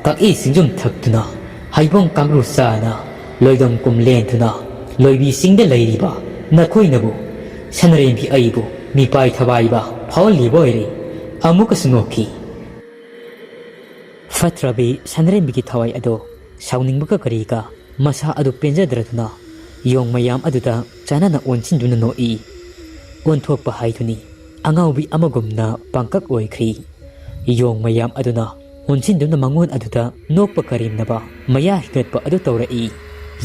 ꯀꯛꯏ ꯁꯤꯡꯖꯨꯝ ꯊꯛꯇꯨꯅ, ꯍꯩꯕꯣꯡ ꯀꯥꯡꯒ꯭ꯔꯨ ꯆꯥꯅ, ꯂꯣꯏꯗꯝ ꯀꯨꯝ ꯂꯦꯟꯗꯨꯅ ꯂꯣꯏꯕꯤ ꯆꯤꯡꯗ ꯂꯩꯔꯤꯕ ꯅꯈꯣꯏꯅꯕꯨ ꯁꯅꯔꯦꯝꯕꯤ ꯑꯩꯕꯨ ꯃꯤꯄꯥꯏ ꯊꯕꯥꯏꯕ ꯐꯥꯎꯍꯜꯂꯤꯕ ꯑꯣꯏꯔꯦ꯫" ꯑꯃꯨꯛꯀꯁꯨ ꯅꯣꯛꯈꯤ꯫ ꯐꯠꯇ꯭ꯔꯕꯤ ꯁꯅꯔꯦꯝꯕꯤꯒꯤ ꯊꯋꯥꯏ ꯑꯗꯣ ꯁꯥꯎꯅꯤꯡꯕꯒ ꯀꯔꯤꯒ ꯃꯁꯥ ꯑꯗꯨ ꯄꯦꯟꯖꯗ꯭ꯔꯗꯨꯅ ꯌꯣꯡ ꯃꯌꯥꯝ ꯑꯗꯨꯗ ꯆꯥꯟꯅꯅ ꯑꯣꯟꯁꯤꯟꯗꯨꯅ ꯅꯣꯛꯏ꯫ ꯑꯣꯟꯊꯣꯛꯄ ꯍꯥꯏꯗꯨꯅꯤ, ꯑꯉꯥꯎꯕꯤ ꯑꯃꯒꯨꯝꯅ ꯄꯥꯡꯀꯛ ꯑꯣꯏꯈ꯭ꯔꯤ꯫ ꯌꯣꯡ ꯃꯌꯥꯝ ꯑꯗꯨꯅ ꯑꯣꯟꯁꯤꯟꯗꯨꯅ ꯃꯉꯣꯟ ꯑꯗꯨꯗ ꯅꯣꯛꯄ ꯀꯔꯦꯝꯅꯕ ꯃꯌꯥ ꯍꯤꯒꯠꯄ ꯑꯗꯨ ꯇꯧꯔꯛꯏ꯫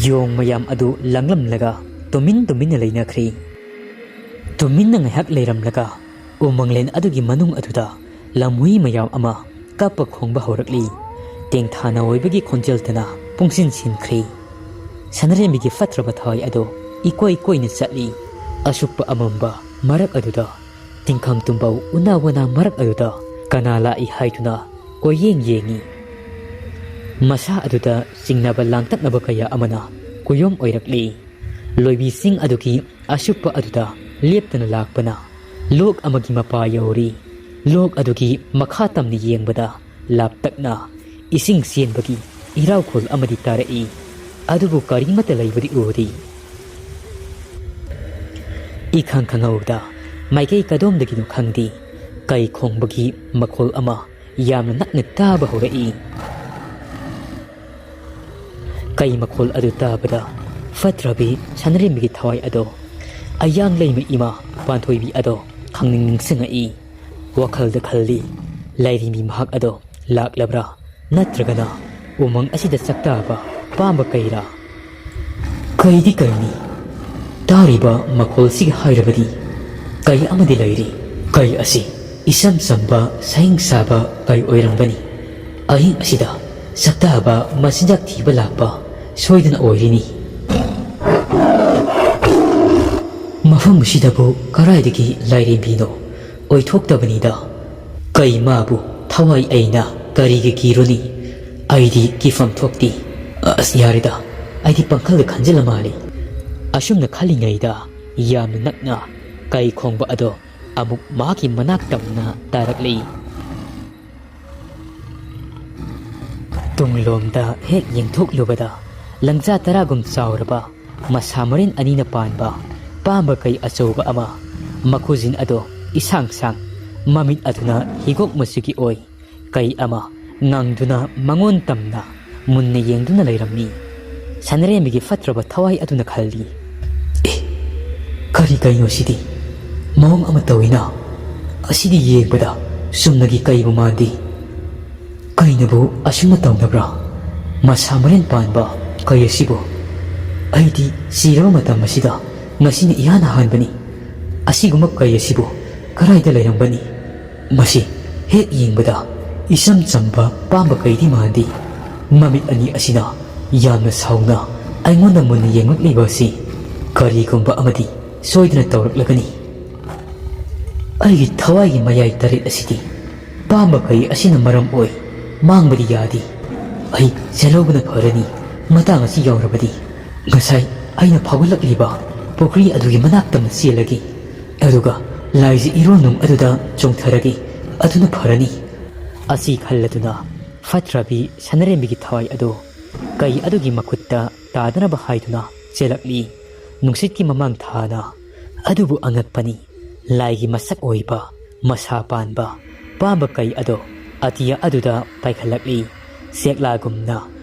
ꯌꯣꯡ ꯃꯌꯥꯝ ꯑꯗꯨ ꯂꯪꯂꯝꯂꯒ ꯇꯨꯃꯤꯟ ꯇꯨꯃꯤꯟꯅ ꯂꯩꯅꯈ꯭ꯔꯤ꯫ ꯇꯨꯃꯤꯟꯅ ꯉꯥꯏꯍꯥꯛ ꯂꯩꯔꯝꯂꯒ ꯎꯃꯪꯂꯦꯟ ꯑꯗꯨꯒꯤ ꯃꯅꯨꯡ ꯑꯗꯨꯗ ꯂꯝꯍꯨꯏ ꯃꯌꯥꯝ ꯑꯃ ꯀꯞꯄ ꯈꯣꯡꯕ ꯍꯧꯔꯛꯂꯤ꯫ ꯇꯦꯡꯊꯥ ꯅꯥꯑꯣꯏꯕꯒꯤ ꯈꯣꯟꯖꯦꯜꯗꯅ ꯄꯨꯡꯁꯤꯟ ꯁꯤꯟꯈ꯭ꯔꯤ꯫ ꯁꯅꯔꯦꯝꯕꯤꯒꯤ ꯐꯠꯇ꯭ꯔꯕ ꯊꯋꯥꯏ ꯑꯗꯨ ꯏꯀꯣꯏ ꯀꯣꯏꯅ ꯆꯠꯂꯤ꯫ ꯑꯁꯨꯛꯄ ꯑꯃꯝꯕ ꯃꯔꯛ ꯑꯗꯨꯗ, ꯇꯤꯡꯈꯪ ꯇꯨꯝꯕꯧ ꯎꯅꯥ ꯋꯥꯅꯥ ꯃꯔꯛ ꯑꯗꯨꯗ ꯀꯅꯥ ꯂꯥꯛꯏ ꯍꯥꯏꯗꯨꯅ ꯀꯣꯏꯌꯦꯡ ꯌꯦꯡꯉꯤ꯫ ꯃꯁꯥ ꯑꯗꯨꯗ ꯆꯤꯡꯅꯕ ꯂꯥꯡꯇꯛꯅꯕ ꯀꯌꯥ ꯑꯃꯅ ꯀꯨꯌꯣꯝ ꯑꯣꯏꯔꯛꯂꯤ꯫ ꯂꯣꯏꯕꯤꯁꯤꯡ ꯑꯗꯨꯒꯤ ꯑꯁꯨꯛꯄ ꯑꯗꯨꯗ ꯂꯦꯞꯇꯅ ꯂꯥꯛꯄꯅ ꯂꯣꯛ ꯑꯃꯒꯤ ꯃꯄꯥ ꯌꯧꯔꯤ꯫ ꯂꯣꯛ ꯑꯗꯨꯒꯤ ꯃꯈꯥ ꯇꯝꯅ ꯌꯦꯡꯕꯗ ꯂꯥꯞꯇꯛꯅ ꯏꯁꯤꯡ ꯆꯦꯟꯕꯒꯤ ꯏꯔꯥꯎꯈꯣꯜ ꯑꯃꯗꯤ ꯇꯥꯔꯛꯏ꯫ ꯑꯗꯨꯕꯨ ꯀꯔꯤꯃꯠꯇ ꯂꯩꯕꯗꯤ ꯎꯗꯦ꯫ ꯏꯈꯪ ꯈꯪꯍꯧꯗ ꯃꯥꯏꯀꯩ ꯀꯗꯣꯝꯗꯒꯤꯅꯣ ꯈꯪꯗꯦ, ꯀꯩ ꯈꯣꯡꯕꯒꯤ ꯃꯈꯣꯜ ꯑꯃ ꯌꯥꯝꯅ ꯅꯛꯅ ꯇꯥꯕ ꯍꯧꯔꯛꯏ꯫ ꯀꯩ ꯃꯈꯣꯜ ꯑꯗꯨ ꯇꯥꯕꯗ ꯐꯠꯇ꯭ꯔꯕꯤ ꯁꯅꯔꯦꯝꯕꯤꯒꯤ ꯊꯋꯥꯏ ꯑꯗꯣ, ꯑꯌꯥꯡ ꯂꯩꯃ ꯏꯃꯥ ꯄꯥꯟꯊꯣꯏꯕꯤ ꯑꯗꯣ ꯈꯪꯅꯤꯡ ꯅꯤꯡꯁꯤꯡꯉꯛꯏ꯫ ꯋꯥꯈꯜꯗ ꯈꯜꯂꯤ, ꯂꯥꯏꯔꯦꯝꯕꯤ ꯃꯍꯥꯛ ꯑꯗꯣ ꯂꯥꯛꯂꯕ꯭ꯔꯥ, ꯅꯠꯇ꯭ꯔꯒꯅ ꯎꯃꯪ ꯑꯁꯤꯗ ꯆꯥꯛꯇꯥꯕ ꯄꯥꯝꯕ ꯀꯩꯔꯥ? ꯀꯩꯗꯤ ꯀꯩꯅꯤ, ꯇꯥꯔꯤꯕ ꯃꯈꯣꯜꯁꯤꯒ ꯍꯥꯏꯔꯕꯗꯤ ꯀꯩ ꯑꯃꯗꯤ ꯂꯩꯔꯤ꯫ ꯀꯩ ꯑꯁꯤ ꯏꯆꯝ ꯆꯝꯕ ꯁꯍꯤꯡ ꯁꯥꯕ ꯀꯩ ꯑꯣꯏꯔꯝꯒꯅꯤ꯫ ꯑꯍꯤꯡ ꯑꯁꯤꯗ ꯆꯥꯛꯇꯥꯕ ꯃꯆꯤꯟꯖꯥꯛ ꯊꯤꯕ ꯂꯥꯛꯄ ꯁꯣꯏꯗꯅ ꯑꯣꯏꯔꯤꯅꯤ꯫ ꯃꯐꯝ ꯑꯁꯤꯗꯕꯨ ꯀꯗꯥꯏꯗꯒꯤ ꯂꯥꯏꯔꯦꯝꯕꯤꯅꯣ? ꯑꯣꯏꯊꯣꯛꯇꯕꯅꯤꯗ꯫ ꯀꯩ ꯃꯥꯕꯨ ꯊꯋꯥꯏ ꯑꯩꯅ ꯀꯔꯤꯒꯤ ꯀꯤꯔꯨꯅꯤ? ꯑꯩꯗꯤ ꯀꯤꯐꯝ ꯊꯣꯛꯇꯦ꯫ ꯑꯁ, ꯌꯥꯔꯦꯗ, ꯑꯩꯗꯤ ꯄꯪꯈꯜꯗ ꯈꯟꯖꯤꯜꯂ ꯃꯥꯜꯂꯤ꯫ ꯑꯁꯨꯝꯅ ꯈꯜꯂꯤꯉꯩꯗ ꯌꯥꯝꯅ ꯅꯛꯅ ꯀꯩ ꯈꯣꯡꯕ ꯑꯗꯣ ꯑꯃꯨꯛ ꯃꯍꯥꯛꯀꯤ ꯃꯅꯥꯛ ꯇꯝꯅ ꯇꯥꯔꯛꯂꯤ꯫ ꯇꯨꯡꯂꯣꯝꯗ ꯍꯦꯛ ꯌꯦꯡꯊꯣꯛꯂꯨꯕꯗ, ꯂꯪꯖꯥ ꯇꯔꯥꯒꯨꯝ ꯆꯥꯎꯔꯕ ꯃꯁꯥ ꯃꯔꯦꯟ ꯑꯅꯤꯅ ꯄꯥꯟꯕ ꯄꯥꯝꯕ ꯀꯩ ꯑꯆꯧꯕ ꯑꯃ, ꯃꯈꯨꯖꯤꯟ ꯑꯗꯣ ꯏꯁꯥꯡ ꯁꯥꯡ, ꯃꯃꯤꯠ ꯑꯗꯨꯅ ꯍꯤꯒꯣꯛ ꯃꯆꯨꯒꯤ ꯑꯣꯏ꯫ ꯀꯩ ꯑꯃ ꯉꯪꯗꯨꯅ ꯃꯉꯣꯟ ꯇꯝꯅ ꯃꯨꯟꯅ ꯌꯦꯡꯗꯨꯅ ꯂꯩꯔꯝꯃꯤ꯫ ꯁꯅꯔꯦꯝꯕꯤꯒꯤ ꯐꯠꯇ꯭ꯔꯕ ꯊꯋꯥꯏ ꯑꯗꯨꯅ ꯈꯜꯂꯤ, "ꯑꯦ, ꯀꯔꯤ ꯀꯩꯅꯣ ꯁꯤꯗꯤ? ꯃꯑꯣꯡ ꯑꯃ ꯇꯧꯏꯅ꯫ ꯑꯁꯤꯗꯤ ꯌꯦꯡꯕꯗ ꯆꯨꯝꯅꯒꯤ ꯀꯩꯕꯨ ꯃꯥꯟꯗꯦ꯫ ꯀꯩꯅꯕꯨ ꯑꯁꯨꯝꯅ ꯇꯧꯅꯕ꯭ꯔꯥ? ꯃꯁꯥ ꯃꯔꯦꯟ ꯄꯥꯟꯕ ꯀꯩ ꯑꯁꯤꯕꯨ ꯑꯩꯗꯤ ꯆꯤꯔꯕ ꯃꯇꯝ ꯑꯁꯤꯗ ꯉꯁꯤꯅ ꯏꯍꯥꯟ ꯑꯍꯥꯟꯕꯅꯤ꯫ ꯑꯁꯤꯒꯨꯝꯕ ꯀꯩ ꯑꯁꯤꯕꯨ ꯀꯗꯥꯏꯗ ꯂꯩꯔꯝꯒꯅꯤ? ꯃꯁꯤ ꯍꯦꯛ ꯌꯦꯡꯕꯗ ꯏꯆꯝ ꯆꯝꯕ ꯄꯥꯝꯕ ꯀꯩꯗꯤ ꯃꯥꯟꯗꯦ꯫ ꯃꯃꯤꯠ ꯑꯅꯤ ꯑꯁꯤꯅ ꯌꯥꯝꯅ ꯁꯥꯎꯅ ꯑꯩꯉꯣꯟꯗ ꯃꯨꯟꯅ ꯌꯦꯡꯂꯛꯂꯤꯕ ꯑꯁꯤ ꯀꯔꯤꯒꯨꯝꯕ ꯑꯃꯗꯤ ꯁꯣꯏꯗꯅ ꯇꯧꯔꯛꯂꯒꯅꯤ꯫ ꯑꯩꯒꯤ ꯊꯋꯥꯏꯒꯤ ꯃꯌꯥꯏ ꯇꯔꯦꯠ ꯑꯁꯤꯗꯤ ꯄꯥꯝꯕ ꯀꯩ ꯑꯁꯤꯅ ꯃꯔꯝ ꯑꯣꯏ ꯃꯥꯡꯕꯗꯤ ꯌꯥꯗꯦ꯫ ꯑꯩ ꯆꯦꯜꯍꯧꯕꯅ ꯐꯔꯅꯤ꯫ ꯃꯇꯥꯡ ꯑꯁꯤ ꯌꯧꯔꯕꯗꯤ ꯉꯁꯥꯏ ꯑꯩꯅ ꯐꯥꯎꯒꯠꯂꯛꯂꯤꯕ ꯄꯨꯈ꯭ꯔꯤ ꯑꯗꯨꯒꯤ ꯃꯅꯥꯛꯇ ꯆꯦꯜꯂꯒꯦ꯫ ꯑꯗꯨꯒ ꯂꯥꯏꯖ ꯏꯔꯣꯟꯅꯨꯡ ꯑꯗꯨꯗ ꯆꯣꯡꯊꯔꯒꯦ꯫ ꯑꯗꯨꯅ ꯐꯔꯅꯤ꯫" ꯑꯁꯤ ꯈꯜꯂꯗꯨꯅ ꯐꯠꯇ꯭ꯔꯕꯤ ꯁꯅꯔꯦꯝꯕꯤꯒꯤ ꯊꯋꯥꯏ ꯑꯗꯨ ꯀꯩ ꯑꯗꯨꯒꯤ ꯃꯈꯨꯠꯇ ꯇꯥꯗꯅꯕ ꯍꯥꯏꯗꯨꯅ ꯆꯦꯜꯂꯛꯂꯤ꯫ ꯅꯨꯡꯁꯤꯠꯀꯤ ꯃꯃꯥꯡ ꯊꯥꯅ ꯑꯗꯨꯕꯨ ꯑꯉꯛꯄꯅꯤ꯫ ꯂꯥꯏꯒꯤ ꯃꯁꯛ ꯑꯣꯏꯕ ꯃꯁꯥ ꯄꯥꯟꯕ ꯄꯥꯝꯕ ꯀꯩ ꯑꯗꯣ ꯑꯇꯤꯌꯥ ꯑꯗꯨꯗ ꯄꯥꯏꯈꯠꯂꯛꯂꯤ꯫ ꯆꯦꯛꯂꯥꯒꯨꯝꯅ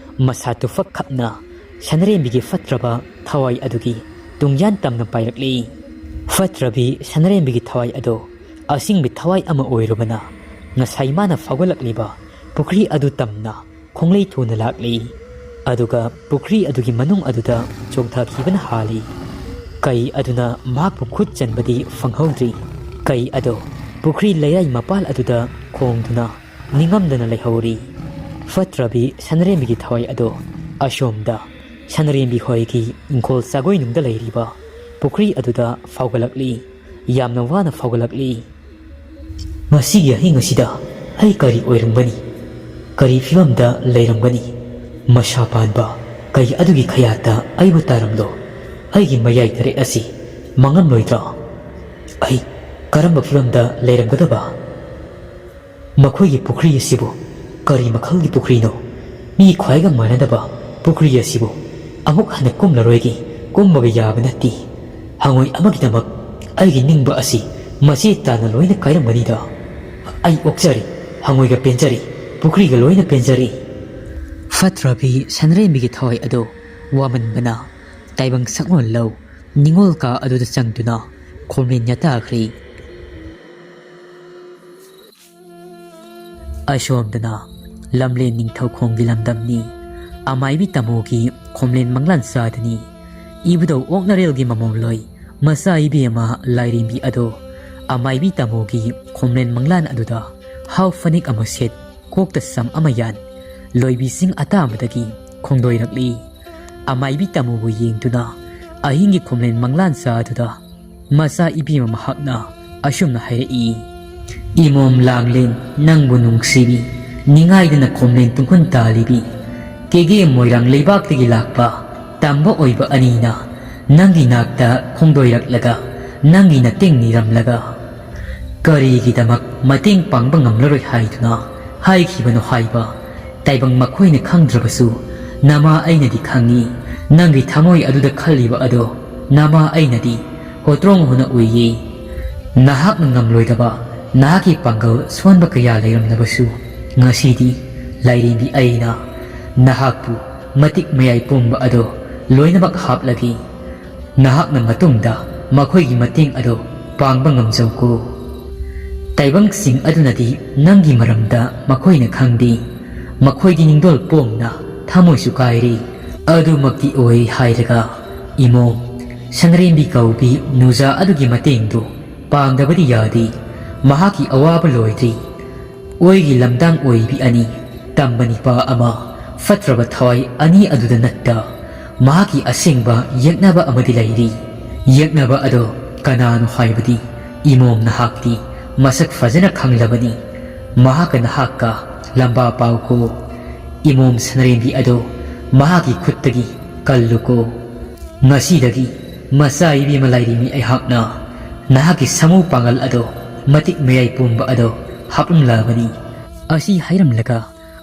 ꯃꯁꯥ ꯇꯨꯐꯛ ꯈꯞꯅ ꯁꯅꯔꯦꯝꯕꯤꯒꯤ ꯐꯠꯇ꯭ꯔꯕ ꯊꯋꯥꯏ ꯑꯗꯨꯒꯤ ꯇꯨꯡꯌꯥꯟ ꯇꯝꯅ ꯄꯥꯏꯔꯛꯂꯤ꯫ ꯐꯠꯇ꯭ꯔꯕꯤ ꯁꯅꯔꯦꯝꯕꯤꯒꯤ ꯊꯋꯥꯏ ꯑꯗꯨ ꯑꯁꯤꯡꯕ ꯊꯋꯥꯏ ꯑꯃ ꯑꯣꯏꯔꯨꯕꯅ, ꯉꯁꯥꯏ ꯃꯥꯅ ꯐꯥꯎꯒꯠꯂꯛꯂꯤꯕ ꯄꯨꯈ꯭ꯔꯤ ꯑꯗꯨ ꯇꯝꯅ ꯈꯣꯡꯂꯩ ꯊꯨꯅ ꯂꯥꯛꯂꯤ꯫ ꯑꯗꯨꯒ ꯄꯨꯈ꯭ꯔꯤ ꯑꯗꯨꯒꯤ ꯃꯅꯨꯡ ꯑꯗꯨꯗ ꯆꯣꯡꯊꯈꯤꯕꯅ ꯍꯥꯜꯂꯤ꯫ ꯀꯩ ꯑꯗꯨꯅ ꯃꯍꯥꯛꯄꯨ ꯈꯨꯠ ꯆꯟꯕꯗꯤ ꯐꯪꯍꯧꯗ꯭ꯔꯤ꯫ ꯀꯩ ꯑꯗꯨ ꯄꯨꯈ꯭ꯔꯤ ꯂꯩꯔꯥꯏ ꯃꯄꯥꯜ ꯑꯗꯨꯗ ꯈꯣꯡꯗꯨꯅ ꯅꯤꯡꯉꯝꯗꯅ ꯂꯩꯍꯧꯔꯤ꯫ ꯐꯠꯇ꯭ꯔꯕꯤ ꯁꯅꯔꯦꯝꯕꯤꯒꯤ ꯊꯋꯥꯏ ꯑꯗꯨ ꯑꯁꯣꯝꯗ ꯁꯅꯔꯦꯝꯕꯤ ꯍꯣꯏꯒꯤ ꯏꯪꯈꯣꯜ ꯆꯥꯒꯣꯏꯅꯨꯡꯗ ꯂꯩꯔꯤꯕ ꯄꯨꯈ꯭ꯔꯤ ꯑꯗꯨꯗ ꯐꯥꯎꯒꯠꯂꯛꯂꯤ꯫ ꯌꯥꯝꯅ ꯋꯥꯅ ꯐꯥꯎꯒꯠꯂꯛꯂꯤ꯫ "ꯃꯁꯤꯒꯤ ꯑꯍꯤꯡ ꯑꯁꯤꯗ ꯑꯩ ꯀꯔꯤ ꯑꯣꯏꯔꯝꯒꯅꯤ? ꯀꯔꯤ ꯐꯤꯕꯝꯗ ꯂꯩꯔꯝꯒꯅꯤ? ꯃꯁꯥ ꯄꯥꯟꯕ ꯀꯩ ꯑꯗꯨꯒꯤ ꯈꯌꯥꯠꯇ ꯑꯩꯕꯨ ꯇꯥꯔꯝꯂꯣ꯫ ꯑꯩꯒꯤ ꯃꯌꯥꯏ ꯇꯔꯦꯠ ꯑꯁꯤ ꯃꯥꯡꯉꯝꯂꯣꯏꯗ꯭ꯔꯥ? ꯑꯩ ꯀꯔꯝꯕ ꯐꯤꯕꯝꯗ ꯂꯩꯔꯝꯒꯗꯕ? ꯃꯈꯣꯏꯒꯤ ꯄꯨꯈ꯭ꯔꯤ ꯑꯁꯤꯕꯨ ꯀꯔꯤ ꯃꯈꯜꯒꯤ ꯄꯨꯈ꯭ꯔꯤꯅꯣ? ꯃꯤ ꯈ꯭ꯋꯥꯏꯒ ꯃꯥꯟꯅꯗꯕ ꯄꯨꯈ꯭ꯔꯤ ꯑꯁꯤꯕꯨ ꯑꯃꯨꯛ ꯍꯟꯅ ꯀꯨꯝꯂꯔꯣꯏꯒꯦ, ꯀꯨꯝꯕꯒ ꯌꯥꯕ ꯅꯠꯇꯦ꯫ ꯍꯉꯣꯏ ꯑꯃꯒꯤꯗꯃꯛ ꯑꯩꯒꯤ ꯅꯤꯡꯕ ꯑꯁꯤ ꯃꯆꯦ ꯇꯥꯅ ꯂꯣꯏꯅ ꯀꯥꯏꯔꯝꯒꯅꯤꯗ꯫ ꯑꯩ ꯑꯣꯛꯆꯔꯤ, ꯍꯉꯣꯏꯒ ꯄꯦꯟꯖꯔꯤ, ꯄꯨꯈ꯭ꯔꯤꯒ ꯂꯣꯏꯅ ꯄꯦꯟꯖꯔꯤ"꯫ ꯐꯠꯇ꯭ꯔꯕꯤ ꯁꯟꯔꯦꯝꯕꯤꯒꯤ ꯊꯋꯥꯏ ꯑꯗꯨ ꯋꯥꯃꯟꯕꯅ ꯇꯥꯏꯕꯪ ꯁꯛꯂꯣꯟ ꯂꯧ ꯅꯤꯉꯣꯜ ꯀꯥ ꯑꯗꯨꯗ ꯆꯪꯗꯨꯅ ꯈꯣꯝꯂꯦꯟ ꯌꯥꯇꯥꯈ꯭ꯔꯦ꯫ ꯑꯁꯣꯝꯗꯅ ꯂꯝꯂꯦꯟ ꯅꯤꯡꯊꯧꯈꯣꯡꯒꯤ ꯂꯝꯗꯝꯅꯤ꯫ ꯑꯃꯥꯏꯕꯤ ꯇꯥꯃꯣꯒꯤ ꯈꯣꯝꯂꯦꯟ ꯃꯪꯂꯥꯟ ꯆꯥꯗꯅꯤ꯫ ꯏꯕꯨꯙꯧ ꯑꯣꯛꯅꯔꯦꯜꯒꯤ ꯃꯃꯣꯝꯂꯣꯏ ꯃꯆꯥ ꯏꯕꯦꯝꯃ ꯂꯥꯏꯔꯦꯝꯕꯤ ꯑꯗꯣ ꯑꯃꯥꯏꯕꯤ ꯇꯥꯃꯣꯒꯤ ꯈꯣꯝꯂꯦꯟ ꯃꯪꯂꯥꯟ ꯑꯗꯨꯗ ꯍꯥꯎ ꯐꯅꯦꯛ ꯑꯃ ꯁꯦꯠ, ꯀꯣꯛꯇ ꯁꯝ ꯑꯃ ꯌꯥꯟ, ꯂꯣꯏꯕꯤ ꯆꯤꯡ ꯑꯇꯥꯕꯗꯒꯤ ꯈꯣꯡꯗꯣꯏꯔꯛꯂꯤ꯫ ꯑꯃꯥꯏꯕꯤ ꯇꯥꯃꯣꯕꯨ ꯌꯦꯡꯗꯨꯅ ꯑꯍꯤꯡꯒꯤ ꯈꯣꯝꯂꯦꯟ ꯃꯪꯂꯥꯟ ꯆꯥꯗꯨꯗ ꯃꯆꯥ ꯏꯕꯦꯝꯃ ꯃꯍꯥꯛꯅ ꯑꯁꯨꯝꯅ ꯍꯥꯏꯔꯛꯏ꯫ "ꯏꯃꯣꯝ ꯂꯥꯡꯂꯦꯟ, ꯅꯪꯕꯨ ꯅꯨꯡꯁꯤꯕꯤ, ꯅꯤꯡꯉꯥꯏꯗꯅ ꯈꯣꯝꯂꯦꯟ ꯇꯨꯡꯈꯨꯟ ꯇꯥꯜꯂꯤꯕꯤ, ꯀꯦꯒꯦ ꯃꯣꯏꯔꯥꯡ ꯂꯩꯕꯥꯛꯇꯒꯤ ꯂꯥꯛꯄ ꯇꯝꯕ ꯑꯣꯏꯕ ꯑꯅꯤꯅ ꯅꯪꯒꯤ ꯅꯥꯛꯇ ꯈꯣꯡꯗꯣꯏꯔꯛꯂꯒ ꯅꯪꯒꯤ ꯅꯇꯦꯡ ꯅꯤꯔꯝꯂꯒ ꯀꯔꯤꯒꯤꯗꯃꯛ ꯃꯇꯦꯡ ꯄꯥꯡꯕ ꯉꯝꯂꯔꯣꯏ ꯍꯥꯏꯗꯨꯅ ꯍꯥꯏꯈꯤꯕꯅꯣ ꯍꯥꯏꯕ ꯇꯥꯏꯕꯪ ꯃꯈꯣꯏꯅ ꯈꯪꯗ꯭ꯔꯕꯁꯨ ꯅꯃꯥ ꯑꯩꯅꯗꯤ ꯈꯪꯏ꯫ ꯅꯪꯒꯤ ꯊꯃꯣꯏ ꯑꯗꯨꯗ ꯈꯜꯂꯤꯕ ꯑꯗꯣ ꯅꯃꯥ ꯑꯩꯅꯗꯤ ꯍꯣꯇ꯭ꯔꯣꯡ ꯍꯨꯅ ꯎꯏꯌꯦ꯫ ꯅꯍꯥꯛꯅ ꯉꯝꯂꯣꯏꯗꯕ, ꯅꯍꯥꯛꯀꯤ ꯄꯥꯡꯒꯜ ꯁꯣꯟꯕ ꯀꯌꯥ ꯂꯩꯔꯝꯂꯕꯁꯨ, ꯉꯁꯤꯗꯤ ꯂꯥꯏꯔꯦꯝꯕꯤ ꯑꯩꯅ ꯅꯍꯥꯛꯄꯨ ꯃꯇꯤꯛ ꯃꯌꯥꯏ ꯄꯨꯝꯕ ꯑꯗꯣ ꯂꯣꯏꯅꯃꯛ ꯍꯥꯞꯂꯒꯦ꯫ ꯅꯍꯥꯛꯅ ꯃꯇꯨꯡꯗ ꯃꯈꯣꯏꯒꯤ ꯃꯇꯦꯡ ꯑꯗꯣ ꯄꯥꯡꯕ ꯉꯝꯖꯧꯀꯣ꯫ ꯇꯥꯏꯕꯪꯁꯤꯡ ꯑꯗꯨꯅꯗꯤ ꯅꯪꯒꯤ ꯃꯔꯝꯗ ꯃꯈꯣꯏꯅ ꯈꯪꯗꯦ꯫ ꯃꯈꯣꯏꯗꯤ ꯅꯤꯡꯗꯣꯜ ꯄꯣꯝꯅ ꯊꯃꯣꯏꯁꯨ ꯀꯥꯏꯔꯤ꯫ ꯑꯗꯨꯃꯛꯇꯤ ꯑꯣꯏ ꯍꯥꯏꯔꯒ ꯏꯃꯣꯝ ꯁꯅꯔꯦꯝꯕꯤ ꯀꯧꯕꯤ ꯅꯨꯖꯥ ꯑꯗꯨꯒꯤ ꯃꯇꯦꯡꯗꯨ ꯄꯥꯡꯗꯕꯗꯤ ꯌꯥꯗꯦ꯫ ꯃꯍꯥꯛꯀꯤ ꯑꯋꯥꯕ ꯂꯣꯏꯗ꯭ꯔꯤ꯫ ꯑꯣꯏꯒꯤ ꯂꯝꯗꯥꯡ ꯑꯣꯏꯕꯤ ꯑꯅꯤ, ꯇꯝꯕ ꯅꯤꯄꯥ ꯑꯃ, ꯐꯠꯇ꯭ꯔꯕ ꯊꯋꯥꯏ ꯑꯅꯤ ꯑꯗꯨꯗ ꯅꯠꯇ ꯃꯍꯥꯛꯀꯤ ꯑꯁꯦꯡꯕ ꯌꯦꯛꯅꯕ ꯑꯃꯗꯤ ꯂꯩꯔꯤ꯫ ꯌꯦꯛꯅꯕ ꯑꯗꯣ ꯀꯅꯥꯅꯣ ꯍꯥꯏꯕꯗꯤ ꯏꯃꯣꯝ ꯅꯍꯥꯛꯇꯤ ꯃꯁꯛ ꯐꯖꯅ ꯈꯪꯂꯕꯅꯤ꯫ ꯃꯍꯥꯛꯀ ꯅꯍꯥꯛꯀ ꯂꯝꯕꯥ ꯄꯥꯎꯀꯣ꯫ ꯏꯃꯣꯝ ꯁꯅꯔꯦꯝꯕꯤ ꯑꯗꯣ ꯃꯍꯥꯛꯀꯤ ꯈꯨꯠꯇꯒꯤ ꯀꯜꯂꯨꯀꯣ꯫ ꯉꯁꯤꯗꯒꯤ ꯃꯆꯥ ꯏꯕꯦꯝꯃ ꯂꯥꯏꯔꯦꯝꯕꯤ ꯑꯩꯍꯥꯛꯅ ꯅꯍꯥꯛꯀꯤ ꯁꯥꯃꯨ ꯄꯥꯡꯒꯜ ꯑꯗꯣ ꯃꯇꯤꯛ ꯃꯌꯥꯏ ꯄꯨꯝꯕ ꯑꯗꯣ ꯍꯥꯞꯂꯝꯂꯕꯅꯤ꯫ ꯑꯁꯤ ꯍꯥꯏꯔꯝꯂꯒ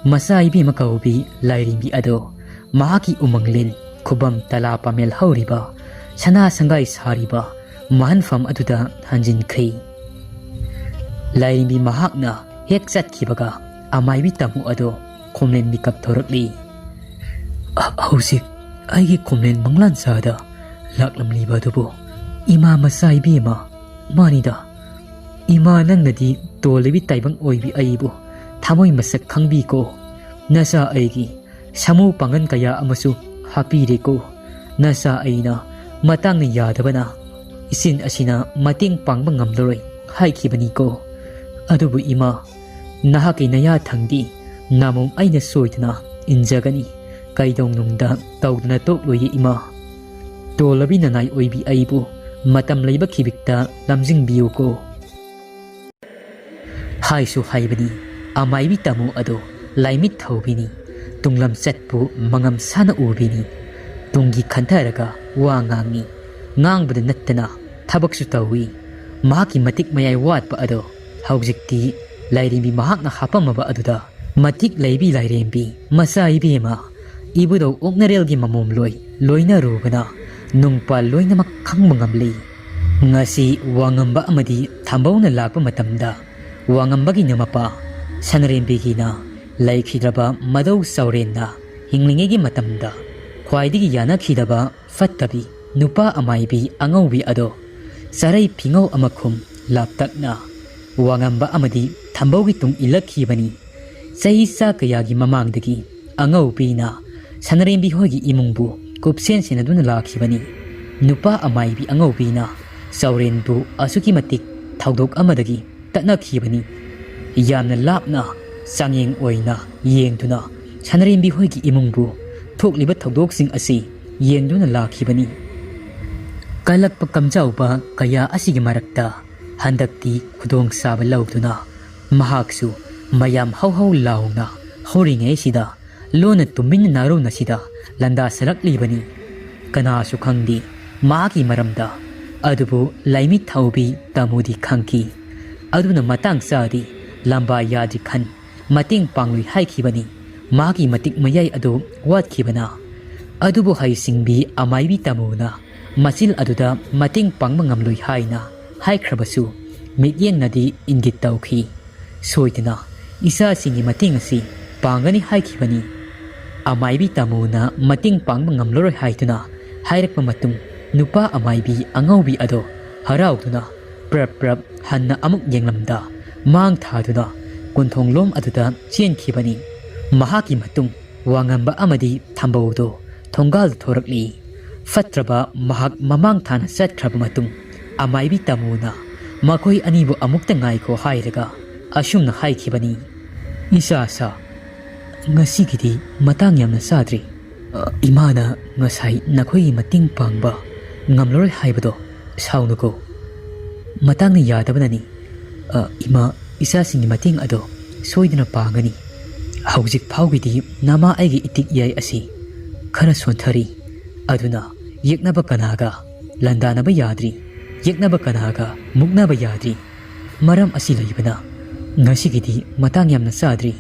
ꯃꯆꯥ ꯏꯕꯦꯝꯃ ꯀꯧꯕꯤ ꯂꯥꯏꯔꯦꯝꯕꯤ ꯑꯗꯣ ꯃꯍꯥꯛꯀꯤ ꯎꯃꯪꯂꯦꯟ ꯈꯨꯕꯝ ꯇꯂꯥ ꯄꯥꯃꯦꯜ ꯍꯧꯔꯤꯕ ꯁꯅꯥ ꯁꯪꯒꯥꯏ ꯁꯥꯔꯤꯕ ꯃꯍꯟꯐꯝ ꯑꯗꯨꯗ ꯍꯟꯖꯤꯟꯈ꯭ꯔꯦ꯫ ꯂꯥꯏꯔꯦꯝꯕꯤ ꯃꯍꯥꯛꯅ ꯍꯦꯛ ꯆꯠꯈꯤꯕꯒ ꯑꯃꯥꯏꯕꯤ ꯇꯥꯃꯣ ꯑꯗꯣ ꯈꯣꯝꯂꯦꯟ ꯃꯤꯀꯞ ꯊꯣꯔꯛꯂꯤ꯫ "ꯍ-, ꯍꯧꯖꯤꯛ ꯑꯩꯒꯤ ꯈꯣꯝꯂꯦꯟ ꯃꯪꯂꯥꯟ ꯆꯥꯗ ꯂꯥꯛꯂꯝꯂꯤꯕ ꯑꯗꯨꯕꯨ ꯏꯃꯥ ꯃꯆꯥ ꯏꯕꯦꯝꯃ ꯃꯥꯅꯤꯗ꯫ ꯏꯃꯥ ꯅꯪꯅꯗꯤ ꯇꯣꯜꯂꯤꯕꯤ ꯇꯥꯏꯕꯪ ꯑꯣꯏꯕꯤ ꯑꯩꯕꯨ ꯊꯃꯣꯏ ꯃꯁꯛ ꯈꯪꯕꯤꯀꯣ꯫ ꯅꯆꯥ ꯑꯩꯒꯤ ꯁꯥꯃꯨ ꯄꯥꯡꯒꯜ ꯀꯌꯥ ꯑꯃꯁꯨ ꯍꯥꯞꯄꯤꯔꯦꯀꯣ꯫ ꯅꯆꯥ ꯑꯩꯅ ꯃꯇꯥꯡꯅ ꯌꯥꯗꯕꯅ ꯏꯆꯤꯟ ꯑꯁꯤꯅ ꯃꯇꯦꯡ ꯄꯥꯡꯕ ꯉꯝꯂꯔꯣꯏ ꯍꯥꯏꯈꯤꯕꯅꯤꯀꯣ꯫ ꯑꯗꯨꯕꯨ ꯏꯃꯥ, ꯅꯍꯥꯛꯀꯤ ꯅꯌꯥ ꯊꯪꯗꯤ ꯅꯃꯣꯝ ꯑꯩꯅ ꯁꯣꯏꯗꯅ ꯏꯟꯖꯒꯅꯤ꯫ ꯀꯩꯗꯧꯅꯨꯡꯗ ꯇꯧꯗꯅ ꯇꯣꯛꯂꯣꯏꯌꯦ ꯏꯃꯥ꯫ ꯇꯣꯜꯂꯕꯤ ꯅꯅꯥꯏ ꯑꯣꯏꯕꯤ ꯑꯩꯕꯨ ꯃꯇꯝ ꯂꯩꯕ ꯈꯤꯕꯤꯛꯇ ꯂꯝꯖꯤꯡꯕꯤꯌꯨꯀꯣ"꯫ ꯍꯥꯏꯁꯨ ꯍꯥꯏꯕꯅꯤ, ꯑꯃꯥꯏꯕꯤ ꯇꯥꯃꯣ ꯑꯗꯣ ꯂꯥꯏꯃꯤꯠ ꯊꯧꯕꯤꯅꯤ꯫ ꯇꯨꯡꯂꯝ ꯆꯠꯄꯨ ꯃꯉꯝ ꯁꯥꯅ ꯎꯕꯤꯅꯤ꯫ ꯇꯨꯡꯒꯤ ꯈꯟꯊꯔꯒ ꯋꯥ ꯉꯥꯡꯉꯤ꯫ ꯉꯥꯡꯕꯗ ꯅꯠꯇꯅ ꯊꯕꯛꯁꯨ ꯇꯧꯏ꯫ ꯃꯍꯥꯛꯀꯤ ꯃꯇꯤꯛ ꯃꯌꯥꯏ ꯋꯥꯠꯄ ꯑꯗꯣ ꯍꯧꯖꯤꯛꯇꯤ ꯂꯥꯏꯔꯦꯝꯕꯤ ꯃꯍꯥꯛꯅ ꯍꯥꯄꯝꯃꯕ ꯑꯗꯨꯗ ꯃꯇꯤꯛ ꯂꯩꯕꯤ ꯂꯥꯏꯔꯦꯝꯕꯤ ꯃꯆꯥ ꯏꯕꯦꯝꯃ ꯏꯕꯨꯙꯧ ꯑꯣꯛꯅꯔꯦꯜꯒꯤ ꯃꯃꯣꯝꯂꯣꯏ ꯂꯣꯏꯅꯔꯨꯕꯅ ꯅꯨꯡꯄꯥꯜ ꯂꯣꯏꯅꯃꯛ ꯈꯪꯕ ꯉꯝꯂꯤ꯫ ꯉꯁꯤ ꯋꯥꯉꯝꯕ ꯑꯃꯗꯤ ꯊꯝꯕꯧꯅ ꯂꯥꯛꯄ ꯃꯇꯝꯗ ꯋꯥꯉꯝꯕꯒꯤꯅ ꯃꯄꯥ, ꯁꯅꯔꯦꯝꯕꯤꯒꯤꯅ ꯂꯩꯈꯤꯗ꯭ꯔꯕ ꯃꯙꯧ ꯆꯥꯎꯔꯦꯟꯅ ꯍꯤꯡꯂꯤꯉꯩꯒꯤ ꯃꯇꯝꯗ ꯈ꯭ꯋꯥꯏꯗꯒꯤ ꯌꯥꯅꯈꯤꯗꯕ ꯐꯠꯇꯕꯤ ꯅꯨꯄꯥ ꯑꯃꯥꯏꯕꯤ ꯑꯉꯧꯕꯤ ꯑꯗꯣ ꯆꯔꯩ ꯐꯤꯉꯧ ꯑꯃꯈꯨꯝ ꯂꯥꯞꯇꯛꯅ ꯋꯥꯉꯝꯕ ꯑꯃꯗꯤ ꯊꯝꯕꯧꯒꯤ ꯇꯨꯡ ꯏꯜꯂꯛꯈꯤꯕꯅꯤ꯫ ꯆꯍꯤ ꯆꯥ ꯀꯌꯥꯒꯤ ꯃꯃꯥꯡꯗꯒꯤ ꯑꯉꯧꯕꯤꯅ ꯁꯅꯔꯦꯝꯕꯤ ꯍꯣꯏꯒꯤ ꯏꯃꯨꯡꯕꯨ ꯀꯨꯞꯁꯦꯟ ꯁꯦꯟꯅꯗꯨꯅ ꯂꯥꯛꯈꯤꯕꯅꯤ꯫ ꯅꯨꯄꯥ ꯑꯃꯥꯏꯕꯤ ꯑꯉꯧꯕꯤꯅ ꯆꯥꯎꯔꯦꯟꯕꯨ ꯑꯁꯨꯛꯀꯤ ꯃꯇꯤꯛ ꯊꯧꯗꯣꯛ ꯑꯃꯗꯒꯤ ꯇꯠꯅꯈꯤꯕꯅꯤ꯫ ꯌꯥꯝꯅ ꯂꯥꯞꯅ ꯆꯥꯡꯌꯦꯡ ꯑꯣꯏꯅ ꯌꯦꯡꯗꯨꯅ ꯁꯅꯔꯦꯝꯕꯤ ꯍꯣꯏꯒꯤ ꯏꯃꯨꯡꯕꯨ ꯊꯣꯛꯂꯤꯕ ꯊꯧꯗꯣꯛꯁꯤꯡ ꯑꯁꯤ ꯌꯦꯡꯗꯨꯅ ꯂꯥꯛꯈꯤꯕꯅꯤ꯫ ꯀꯜꯂꯛꯄ ꯀꯝꯖꯥꯎꯕ ꯀꯌꯥ ꯑꯁꯤꯒꯤ ꯃꯔꯛꯇ ꯍꯟꯗꯛꯇꯤ ꯈꯨꯗꯣꯡꯆꯥꯕ ꯂꯧꯗꯨꯅ ꯃꯍꯥꯛꯁꯨ ꯃꯌꯥꯝ ꯍꯧ ꯍꯧ ꯂꯥꯎꯅ ꯍꯧꯔꯤꯉꯩꯁꯤꯗ ꯂꯣꯟꯅ ꯇꯨꯃꯤꯟꯅ ꯅꯥꯔꯣꯟ ꯑꯁꯤꯗ ꯂꯥꯟꯗꯥꯁꯤꯜꯂꯛꯂꯤꯕꯅꯤ꯫ ꯀꯅꯥꯁꯨ ꯈꯪꯗꯦ ꯃꯍꯥꯛꯀꯤ ꯃꯔꯝꯗ꯫ ꯑꯗꯨꯕꯨ ꯂꯥꯏꯃꯤꯠ ꯊꯧꯕꯤ ꯇꯥꯃꯣꯗꯤ ꯈꯪꯈꯤ꯫ ꯑꯗꯨꯅ ꯃꯇꯥꯡ ꯆꯥꯗꯤ ꯂꯝꯕꯥ ꯌꯥꯗ꯭ꯔꯤ ꯈꯟ ꯃꯇꯦꯡ ꯄꯥꯡꯂꯣꯏ ꯍꯥꯏꯈꯤꯕꯅꯤ꯫ ꯃꯍꯥꯛꯀꯤ ꯃꯇꯤꯛ ꯃꯌꯥꯏ ꯑꯗꯨ ꯋꯥꯠꯈꯤꯕꯅ꯫ ꯑꯗꯨꯕꯨ ꯍꯩꯁꯤꯡꯕꯤ ꯑꯃꯥꯏꯕꯤ ꯇꯥꯃꯣꯅ ꯃꯆꯤꯜ ꯑꯗꯨꯗ ꯃꯇꯦꯡ ꯄꯥꯡꯕ ꯉꯝꯂꯣꯏ ꯍꯥꯏꯅ ꯍꯥꯏꯈ꯭ꯔꯕꯁꯨ ꯃꯤꯠꯌꯦꯡꯅꯗꯤ ꯏꯪꯒꯤꯠ ꯇꯧꯈꯤ꯫ ꯁꯣꯏꯗꯅ ꯏꯆꯥꯁꯤꯡꯒꯤ ꯃꯇꯦꯡ ꯑꯁꯤ ꯄꯥꯡꯒꯅꯤ ꯍꯥꯏꯈꯤꯕꯅꯤ꯫ ꯑꯃꯥꯏꯕꯤ ꯇꯥꯃꯣꯅ ꯃꯇꯦꯡ ꯄꯥꯡꯕ ꯉꯝꯂꯔꯣꯏ ꯍꯥꯏꯗꯨꯅ ꯍꯥꯏꯔꯛꯄ ꯃꯇꯨꯡ ꯅꯨꯄꯥ ꯑꯃꯥꯏꯕꯤ ꯑꯉꯧꯕꯤ ꯑꯗꯣ ꯍꯔꯥꯎꯗꯨꯅ ꯄ꯭ꯔꯞ ꯄ꯭ꯔꯞ ꯍꯟꯅ ꯑꯃꯨꯛ ꯌꯦꯡꯂꯝꯗ ꯃꯥꯡ ꯊꯥꯗꯨꯅ ꯀꯣꯟꯊꯣꯡꯂꯣꯝ ꯑꯗꯨꯗ ꯆꯦꯟꯈꯤꯕꯅꯤ꯫ ꯃꯍꯥꯛꯀꯤ ꯃꯇꯨꯡ ꯋꯥꯉꯝꯕ ꯑꯃꯗꯤ ꯊꯝꯕꯧꯗꯣ ꯊꯣꯡꯒꯥꯜꯗ ꯊꯣꯔꯛꯂꯤ꯫ ꯐꯠꯇ꯭ꯔꯕ ꯃꯍꯥꯛ ꯃꯃꯥꯡ ꯊꯥꯅ ꯆꯠꯈ꯭ꯔꯕ ꯃꯇꯨꯡ ꯑꯃꯥꯏꯕꯤ ꯇꯥꯃꯣꯅ ꯃꯈꯣꯏ ꯑꯅꯤꯕꯨ ꯑꯃꯨꯛꯇ ꯉꯥꯏꯈꯣ ꯍꯥꯏꯔꯒ ꯑꯁꯨꯝꯅ ꯍꯥꯏꯈꯤꯕꯅꯤ, "ꯏꯆꯥ ꯁꯥ, ꯉꯁꯤꯒꯤꯗꯤ ꯃꯇꯥꯡ ꯌꯥꯝꯅ ꯆꯥꯗ꯭ꯔꯤ꯫ ꯑ, ꯏꯃꯥꯅ ꯉꯁꯥꯏ ꯅꯈꯣꯏꯒꯤ ꯃꯇꯦꯡ ꯄꯥꯡꯕ ꯉꯝꯂꯔꯣꯏ ꯍꯥꯏꯕꯗꯣ ꯁꯥꯎꯅꯨꯀꯣ꯫ ꯃꯇꯥꯡꯅ ꯌꯥꯗꯕꯅꯅꯤ꯫ ꯑ, ꯏꯃꯥ, ꯏꯆꯥꯁꯤꯡꯒꯤ ꯃꯇꯦꯡ ꯑꯗꯣ ꯁꯣꯏꯗꯅ ꯄꯥꯡꯒꯅꯤ꯫ ꯍꯧꯖꯤꯛ ꯐꯥꯎꯒꯤꯗꯤ ꯅꯃꯥ ꯑꯩꯒꯤ ꯏꯇꯤꯛ ꯏꯌꯥꯏ ꯑꯁꯤ ꯈꯔ ꯁꯣꯟꯊꯔꯤ꯫ ꯑꯗꯨꯅ ꯌꯦꯛꯅꯕ ꯀꯅꯥꯒ ꯂꯥꯟꯗꯥꯅꯕ ꯌꯥꯗ꯭ꯔꯤ, ꯌꯦꯛꯅꯕ ꯀꯅꯥꯒ ꯃꯨꯛꯅꯕ ꯌꯥꯗ꯭ꯔꯤ꯫ ꯃꯔꯝ ꯑꯁꯤ ꯂꯩꯕꯅ ꯉꯁꯤꯒꯤꯗꯤ ꯃꯇꯥꯡ ꯌꯥꯝꯅ ꯆꯥꯗ꯭ꯔꯤ꯫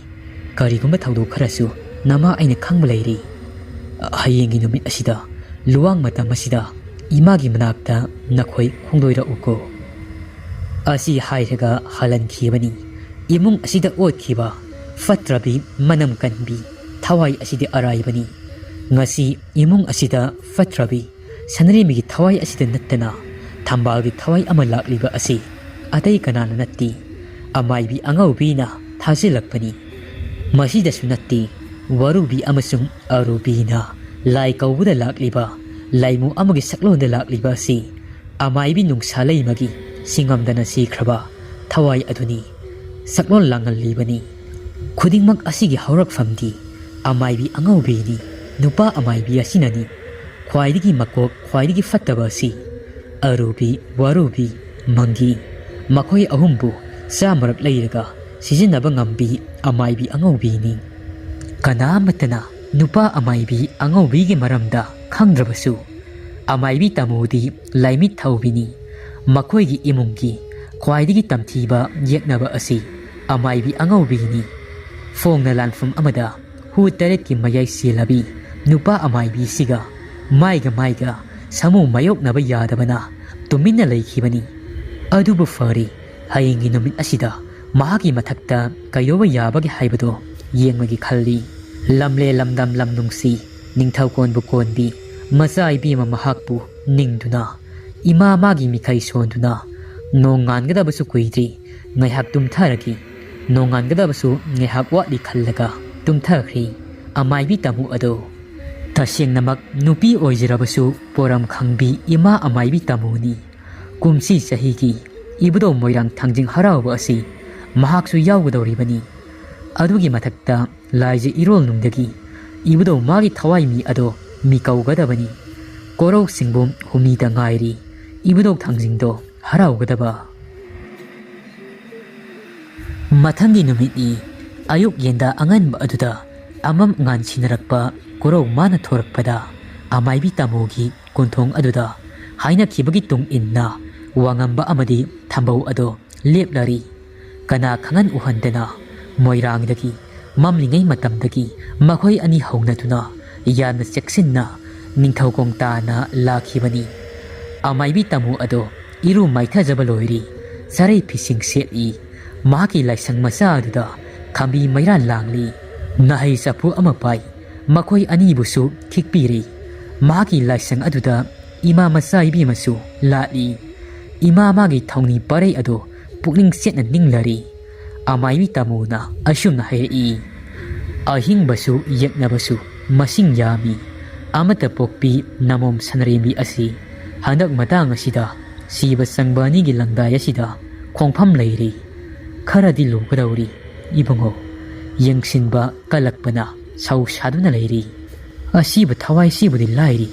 ꯀꯔꯤꯒꯨꯝꯕ ꯊꯧꯗꯣꯛ ꯈꯔꯁꯨ ꯅꯃꯥ ꯑꯩꯅ ꯈꯪꯕ ꯂꯩꯔꯤ꯫ ꯍꯌꯦꯡꯒꯤ ꯅꯨꯃꯤꯠ ꯑꯁꯤꯗ ꯂꯨꯋꯥꯡ ꯃꯇꯝ ꯑꯁꯤꯗ ꯏꯃꯥꯒꯤ ꯃꯅꯥꯛꯇ ꯅꯈꯣꯏ ꯈꯣꯡꯗꯣꯏꯔꯛꯎꯀꯣ꯫" ꯑꯁꯤ ꯍꯥꯏꯔꯒ ꯍꯜꯍꯟꯈꯤꯕꯅꯤ꯫ ꯏꯃꯨꯡ ꯑꯁꯤꯗ ꯑꯣꯠꯈꯤꯕ ꯐꯠꯇ꯭ꯔꯕꯤ ꯃꯅꯝ ꯀꯟꯕꯤ ꯊꯋꯥꯏ ꯑꯁꯤꯗꯤ ꯑꯔꯥꯏꯕꯅꯤ꯫ ꯉꯁꯤ ꯏꯃꯨꯡ ꯑꯁꯤꯗ ꯐꯠꯇ꯭ꯔꯕꯤ ꯁꯅꯔꯦꯝꯕꯤꯒꯤ ꯊꯋꯥꯏ ꯑꯁꯤꯗ ꯅꯠꯇꯅ ꯊꯝꯕꯥꯜꯒꯤ ꯊꯋꯥꯏ ꯑꯃ ꯂꯥꯛꯂꯤꯕ ꯑꯁꯤ ꯑꯇꯩ ꯀꯅꯥꯅ ꯅꯠꯇꯦ, ꯑꯃꯥꯏꯕꯤ ꯑꯉꯧꯕꯤꯅ ꯊꯥꯖꯤꯜꯂꯛꯄꯅꯤ꯫ ꯃꯁꯤꯗꯁꯨ ꯅꯠꯇꯦ, ꯋꯥꯔꯨꯕꯤ ꯑꯃꯁꯨꯡ ꯑꯔꯨꯕꯤꯅ ꯂꯥꯏ ꯀꯧꯕꯗ ꯂꯥꯛꯂꯤꯕ ꯂꯥꯏꯃꯨ ꯑꯃꯒꯤ ꯁꯛꯂꯣꯟꯗ ꯂꯥꯛꯂꯤꯕ ꯑꯁꯤ ꯑꯃꯥꯏꯕꯤ ꯅꯨꯡꯁꯥꯂꯩꯃꯒꯤ ꯁꯤꯡꯉꯝꯗꯅ ꯁꯤꯈ꯭ꯔꯕ ꯊꯋꯥꯏ ꯑꯗꯨꯅꯤ꯫ ꯁꯛꯂꯣꯟ ꯂꯥꯡꯍꯜꯂꯤꯕꯅꯤ꯫ ꯈꯨꯗꯤꯡꯃꯛ ꯑꯁꯤꯒꯤ ꯍꯧꯔꯛꯐꯝꯗꯤ ꯑꯃꯥꯏꯕꯤ ꯑꯉꯧꯕꯤꯅꯤ꯫ ꯅꯨꯄꯥ ꯑꯃꯥꯏꯕꯤ ꯑꯁꯤꯅꯅꯤ ꯈ꯭ꯋꯥꯏꯗꯒꯤ ꯃꯀꯣꯛ ꯈ꯭ꯋꯥꯏꯗꯒꯤ ꯐꯠꯇꯕ ꯑꯁꯤ꯫ ꯑꯔꯨꯕꯤ, ꯋꯥꯔꯨꯕꯤ, ꯃꯪꯒꯤ, ꯃꯈꯣꯏ ꯑꯍꯨꯝꯕꯨ ꯆꯥꯃꯔꯛ ꯂꯩꯔꯒ ꯁꯤꯖꯤꯟꯅꯕ ꯉꯝꯕꯤ ꯑꯃꯥꯏꯕꯤ ꯑꯉꯧꯕꯤꯅꯤ꯫ ꯀꯅꯥ ꯑꯃꯠꯇꯅ ꯅꯨꯄꯥ ꯑꯃꯥꯏꯕꯤ ꯑꯉꯧꯕꯤꯒꯤ ꯃꯔꯝꯗ ꯈꯪꯗ꯭ꯔꯕꯁꯨ, ꯑꯃꯥꯏꯕꯤ ꯇꯥꯃꯣꯗꯤ ꯂꯥꯏꯃꯤꯠ ꯊꯧꯕꯤꯅꯤ꯫ ꯃꯈꯣꯏꯒꯤ ꯏꯃꯨꯡꯒꯤ ꯈ꯭ꯋꯥꯏꯗꯒꯤ ꯇꯝꯊꯤꯕ ꯌꯦꯛꯅꯕ ꯑꯁꯤ ꯑꯃꯥꯏꯕꯤ ꯑꯉꯧꯕꯤꯅꯤ꯫ ꯐꯣꯡꯅ ꯂꯥꯟꯐꯝ ꯑꯃꯗ ꯍꯨ ꯇꯔꯦꯠꯀꯤ ꯃꯌꯥꯏ ꯆꯦꯜꯂꯕꯤ ꯅꯨꯄꯥ ꯑꯃꯥꯏꯕꯤꯁꯤꯒ ꯃꯥꯏꯒ ꯃꯥꯏꯒ ꯁꯥꯃꯨ ꯃꯥꯌꯣꯛꯅꯕ ꯌꯥꯗꯕꯅ ꯇꯨꯃꯤꯟꯅ ꯂꯩꯈꯤꯕꯅꯤ꯫ ꯑꯗꯨꯕꯨ ꯐꯔꯦ, ꯍꯌꯦꯡꯒꯤ ꯅꯨꯃꯤꯠ ꯑꯁꯤꯗ ꯃꯍꯥꯛꯀꯤ ꯃꯊꯛꯇ ꯀꯩꯗꯧꯕ ꯌꯥꯕꯒꯦ ꯍꯥꯏꯕꯗꯣ ꯌꯦꯡꯂꯒꯦ ꯈꯜꯂꯤ꯫ ꯂꯝꯂꯦ ꯂꯝꯗꯝ ꯂꯝ ꯅꯨꯡꯁꯤ, ꯅꯤꯡꯊꯧ ꯀꯣꯟꯕꯨ ꯀꯣꯟꯕꯤ, ꯃꯆꯥ ꯏꯕꯦꯝꯃ ꯃꯍꯥꯛꯄꯨ ꯅꯤꯡꯗꯨꯅ, ꯏꯃꯥ ꯃꯥꯒꯤ ꯃꯤꯈꯩ ꯁꯣꯟꯗꯨꯅ, ꯅꯣꯡꯉꯥꯟꯒꯗꯕꯁꯨ ꯀꯨꯏꯗ꯭ꯔꯤ, ꯉꯥꯏꯍꯥꯛ ꯇꯨꯝꯊꯔꯒꯦ, ꯅꯣꯡꯉꯥꯟꯒꯗꯕꯁꯨ ꯉꯥꯏꯍꯥꯛ ꯋꯥꯠꯂꯤ ꯈꯜꯂꯒ ꯇꯨꯝꯊꯈ꯭ꯔꯦ꯫ ꯑꯃꯥꯏꯕꯤ ꯇꯥꯃꯨ ꯑꯗꯣ ꯇꯁꯦꯡꯅꯃꯛ ꯅꯨꯄꯤ ꯑꯣꯏꯖꯔꯕꯁꯨ ꯄꯣꯔꯝ ꯈꯪꯕꯤ ꯏꯃꯥ ꯑꯃꯥꯏꯕꯤ ꯇꯥꯃꯨꯅꯤ꯫ ꯀꯨꯝꯁꯤ ꯆꯍꯤꯒꯤ ꯏꯕꯨꯙꯧ ꯃꯣꯏꯔꯥꯡ ꯊꯥꯡꯖꯤꯡ ꯍꯔꯥꯎꯕ ꯑꯁꯤ ꯃꯍꯥꯛꯁꯨ ꯌꯥꯎꯒꯗꯧꯔꯤꯕꯅꯤ꯫ ꯑꯗꯨꯒꯤ ꯃꯊꯛꯇ ꯂꯥꯏꯖ ꯏꯔꯣꯜꯅꯨꯡꯗꯒꯤ ꯏꯕꯨꯙꯧ ꯃꯥꯒꯤ ꯊꯋꯥꯏ ꯃꯤ ꯑꯗꯣ ꯃꯤ ꯀꯧꯒꯗꯕꯅꯤ꯫ ꯀꯣꯔꯧ ꯁꯤꯡꯕꯨꯝ ꯍꯨꯝꯅꯤꯗ ꯉꯥꯏꯔꯤ ꯏꯕꯨꯙꯧ ꯊꯥꯡꯖꯤꯡꯗꯣ ꯍꯔꯥꯎꯒꯗꯕ꯫ ꯃꯊꯪꯒꯤ ꯅꯨꯃꯤꯠꯅꯤ꯫ ꯑꯌꯨꯛ ꯌꯦꯟꯗꯥ ꯑꯉꯟꯕ ꯑꯗꯨꯗ ꯑꯃꯝ ꯑꯉꯥꯟ ꯁꯤꯟꯅꯔꯛꯄ ꯀꯣꯔꯧ ꯃꯥꯅ ꯊꯣꯔꯛꯄꯗ ꯑꯃꯥꯏꯕꯤ ꯇꯥꯃꯣꯒꯤ ꯀꯣꯟꯊꯣꯡ ꯑꯗꯨꯗ ꯍꯥꯏꯅꯈꯤꯕꯒꯤ ꯇꯨꯡ ꯏꯟꯅ ꯋꯥꯉꯝꯕ ꯑꯃꯗꯤ ꯊꯝꯕꯧ ꯑꯗꯣ ꯂꯦꯞꯂꯔꯤ꯫ ꯀꯅꯥ ꯈꯪꯍꯟ ꯎꯍꯟꯗꯅ ꯃꯣꯏꯔꯥꯡꯗꯒꯤ ꯃꯝꯂꯤꯉꯩ ꯃꯇꯝꯗꯒꯤ ꯃꯈꯣꯏ ꯑꯅꯤ ꯍꯧꯅꯗꯨꯅ ꯌꯥꯝꯅ ꯆꯦꯛꯁꯤꯟꯅ ꯅꯤꯡꯊꯧ ꯀꯣꯡ ꯇꯥꯅ ꯂꯥꯛꯈꯤꯕꯅꯤ꯫ ꯑꯃꯥꯏꯕꯤ ꯇꯥꯃꯨ ꯑꯗꯣ ꯏꯔꯨ ꯃꯥꯏꯊꯖꯕ ꯂꯣꯏꯔꯤ꯫ ꯆꯔꯩ ꯐꯤꯁꯤꯡ ꯁꯦꯠꯂꯤ꯫ ꯃꯍꯥꯛꯀꯤ ꯂꯥꯏꯁꯪ ꯃꯆꯥ ꯑꯗꯨꯗ ꯈꯝꯕꯤ ꯃꯩꯔꯥ ꯂꯥꯡꯂꯤ꯫ ꯅꯥꯍꯩ ꯆꯐꯨ ꯑꯃ ꯄꯥꯏ꯫ ꯃꯈꯣꯏ ꯑꯅꯤꯕꯨꯁꯨ ꯈꯤꯛꯄꯤꯔꯤ꯫ ꯃꯍꯥꯛꯀꯤ ꯂꯥꯏꯁꯪ ꯑꯗꯨꯗ ꯏꯃꯥ ꯃꯆꯥ ꯏꯕꯦꯝꯃꯁꯨ ꯂꯥꯠꯂꯤ꯫ ꯏꯃꯥ ꯃꯥꯒꯤ ꯊꯧꯅꯤ ꯄꯔꯩ ꯑꯗꯨ ꯄꯨꯛꯅꯤꯡ ꯆꯦꯠꯅ ꯅꯤꯡꯂꯔꯤ꯫ ꯑꯃꯥꯏꯕꯤ ꯇꯥꯃꯣꯅ ꯑꯁꯨꯝꯅ ꯍꯥꯏꯔꯛꯏ, "ꯑꯍꯤꯡꯕꯁꯨ ꯌꯦꯛꯅꯕꯁꯨ ꯃꯁꯤꯡ ꯌꯥꯝꯃꯤ꯫ ꯑꯃꯠꯇ ꯄꯣꯛꯄꯤ ꯅꯃꯣꯝ ꯁꯅꯔꯦꯝꯕꯤ ꯑꯁꯤ ꯍꯟꯗꯛ ꯃꯇꯥꯡ ꯑꯁꯤꯗ ꯁꯤꯕ ꯆꯪꯕ ꯑꯅꯤꯒꯤ ꯂꯪꯗꯥꯏ ꯑꯁꯤꯗ ꯈꯣꯡꯐꯝ ꯂꯩꯔꯤ꯫ ꯈꯔꯗꯤ ꯂꯨꯒꯗꯧꯔꯤ, ꯏꯕꯨꯡꯉꯣ꯫ ꯌꯦꯡꯁꯤꯟꯕ ꯀꯜꯂꯛꯄꯅ ꯁꯧ ꯁꯥꯗꯨꯅ ꯂꯩꯔꯤ꯫ ꯑꯁꯤꯕ ꯊꯋꯥꯏꯁꯤꯕꯨꯗꯤ ꯂꯥꯏꯔꯤ,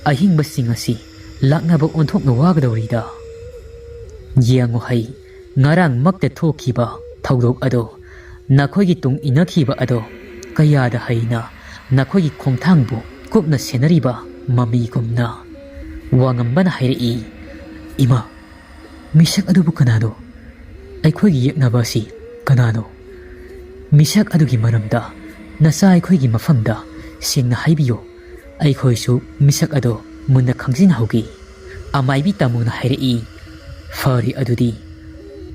ꯑꯍꯤꯡꯕꯁꯤꯡ ꯑꯁꯤ ꯂꯥꯛꯅꯕ ꯑꯣꯟꯊꯣꯛꯅ ꯋꯥꯒꯗꯧꯔꯤꯗ꯫ ꯌꯦꯡꯉꯨ ꯍꯩ, ꯉꯔꯥꯡꯃꯛꯇ ꯊꯣꯛꯈꯤꯕ ꯊꯧꯗꯣꯛ ꯑꯗꯣ, ꯅꯈꯣꯏꯒꯤ ꯇꯨꯡ ꯏꯟꯅꯈꯤꯕ ꯑꯗꯣ ꯀꯌꯥꯗ ꯍꯩꯅ ꯅꯈꯣꯏꯒꯤ ꯈꯣꯡꯊꯥꯡꯕꯨ ꯀꯨꯞꯅ ꯁꯦꯟꯅꯔꯤꯕ ꯃꯃꯤꯒꯨꯝꯅ?" ꯋꯥꯉꯝꯕꯅ ꯍꯥꯏꯔꯛꯏ, "ꯏꯃꯥ, ꯃꯤꯁꯛ ꯑꯗꯨꯕꯨ ꯀꯅꯥꯅꯣ? ꯑꯩꯈꯣꯏꯒꯤ ꯌꯦꯛꯅꯕ ꯑꯁꯤ ꯀꯅꯥꯅꯣ? ꯃꯤꯁꯛ ꯑꯗꯨꯒꯤ ꯃꯔꯝꯗ ꯅꯆꯥ ꯑꯩꯈꯣꯏꯒꯤ ꯃꯐꯝꯗ ꯁꯦꯡꯅ ꯍꯥꯏꯕꯤꯌꯨ꯫ ꯑꯩꯈꯣꯏꯁꯨ ꯃꯤꯁꯛ ꯑꯗꯣ ꯃꯨꯟꯅ ꯈꯪꯖꯤꯟꯍꯧꯒꯦ꯫" ꯑꯃꯥꯏꯕꯤ ꯇꯥꯃꯣꯅ ꯍꯥꯏꯔꯛꯏ, "ꯐꯔꯦ ꯑꯗꯨꯗꯤ,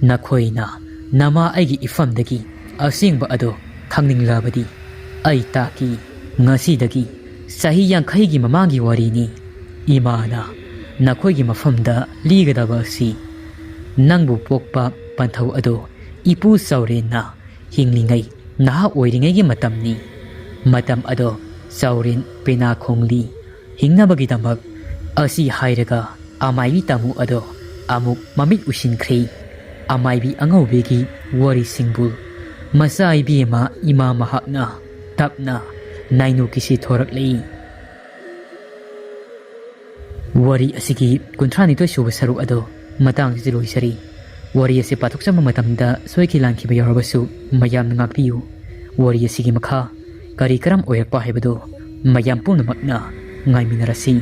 ꯅꯈꯣꯏꯅ ꯅꯃꯥ ꯑꯩꯒꯤ ꯏꯐꯝꯗꯒꯤ ꯑꯁꯦꯡꯕ ꯑꯗꯣ ꯈꯪꯅꯤꯡꯂꯕꯗꯤ ꯑꯩ ꯇꯥꯛꯀꯦ꯫ ꯉꯁꯤꯗꯒꯤ ꯆꯍꯤ ꯌꯥꯡꯈꯩꯒꯤ ꯃꯃꯥꯡꯒꯤ ꯋꯥꯔꯤꯅꯤ꯫ ꯏꯃꯥꯅ ꯅꯈꯣꯏꯒꯤ ꯃꯐꯝꯗ ꯂꯤꯒꯗꯕ ꯑꯁꯤ ꯅꯪꯕꯨ ꯄꯣꯛꯄ ꯄꯟꯊꯧ ꯑꯗꯣ ꯏꯄꯨ ꯆꯥꯎꯔꯦꯟꯅ ꯍꯤꯡꯂꯤꯉꯩ ꯅꯍꯥ ꯑꯣꯏꯔꯤꯉꯩꯒꯤ ꯃꯇꯝꯅꯤ꯫ ꯃꯇꯝ ꯑꯗꯣ ꯆꯥꯎꯔꯦꯟ ꯄꯦꯅꯥ ꯈꯣꯡꯂꯤ ꯍꯤꯡꯅꯕꯒꯤꯗꯃꯛ" ꯑꯁꯤ ꯍꯥꯏꯔꯒ ꯑꯃꯥꯏꯕꯤ ꯇꯥꯃꯨ ꯑꯗꯣ ꯑꯃꯨꯛ ꯃꯃꯤꯠ ꯎꯏꯁꯤꯟꯈ꯭ꯔꯦ꯫ ꯑꯃꯥꯏꯕꯤ ꯑꯉꯧꯕꯤꯒꯤ ꯋꯥꯔꯤꯁꯤꯡꯕꯨ ꯃꯆꯥ ꯏꯕꯦꯝꯃ ꯏꯃꯥ ꯃꯍꯥꯛꯅ ꯇꯞꯅ ꯅꯥꯏꯅꯣ ꯀꯤꯁꯤ ꯊꯣꯔꯛꯂꯤ꯫ ꯋꯥꯔꯤ ꯑꯁꯤꯒꯤ ꯀꯨꯟꯊ꯭ꯔꯥꯅꯤꯊꯣꯏ ꯁꯨꯕ ꯁꯔꯨꯛ ꯑꯗꯣ ꯃꯇꯥꯡꯁꯤꯗ ꯂꯣꯏꯖꯔꯤ꯫ ꯋꯥꯔꯤ ꯑꯁꯤ ꯄꯥꯊꯣꯛꯆꯕ ꯃꯇꯝꯗ ꯁꯣꯏꯈꯤ ꯂꯥꯟꯈꯤꯕ ꯌꯥꯎꯔꯕꯁꯨ ꯃꯌꯥꯝꯅ ꯉꯥꯛꯄꯤꯌꯨ꯫ ꯋꯥꯔꯤ ꯑꯁꯤꯒꯤ ꯃꯈꯥ ꯀꯔꯤ ꯀꯔꯝ ꯑꯣꯏꯔꯛꯄ ꯍꯥꯏꯕꯗꯨ ꯃꯌꯥꯝ ꯄꯨꯝꯅꯃꯛꯅ ꯉꯥꯏꯃꯤꯟꯅꯔꯁꯤ꯫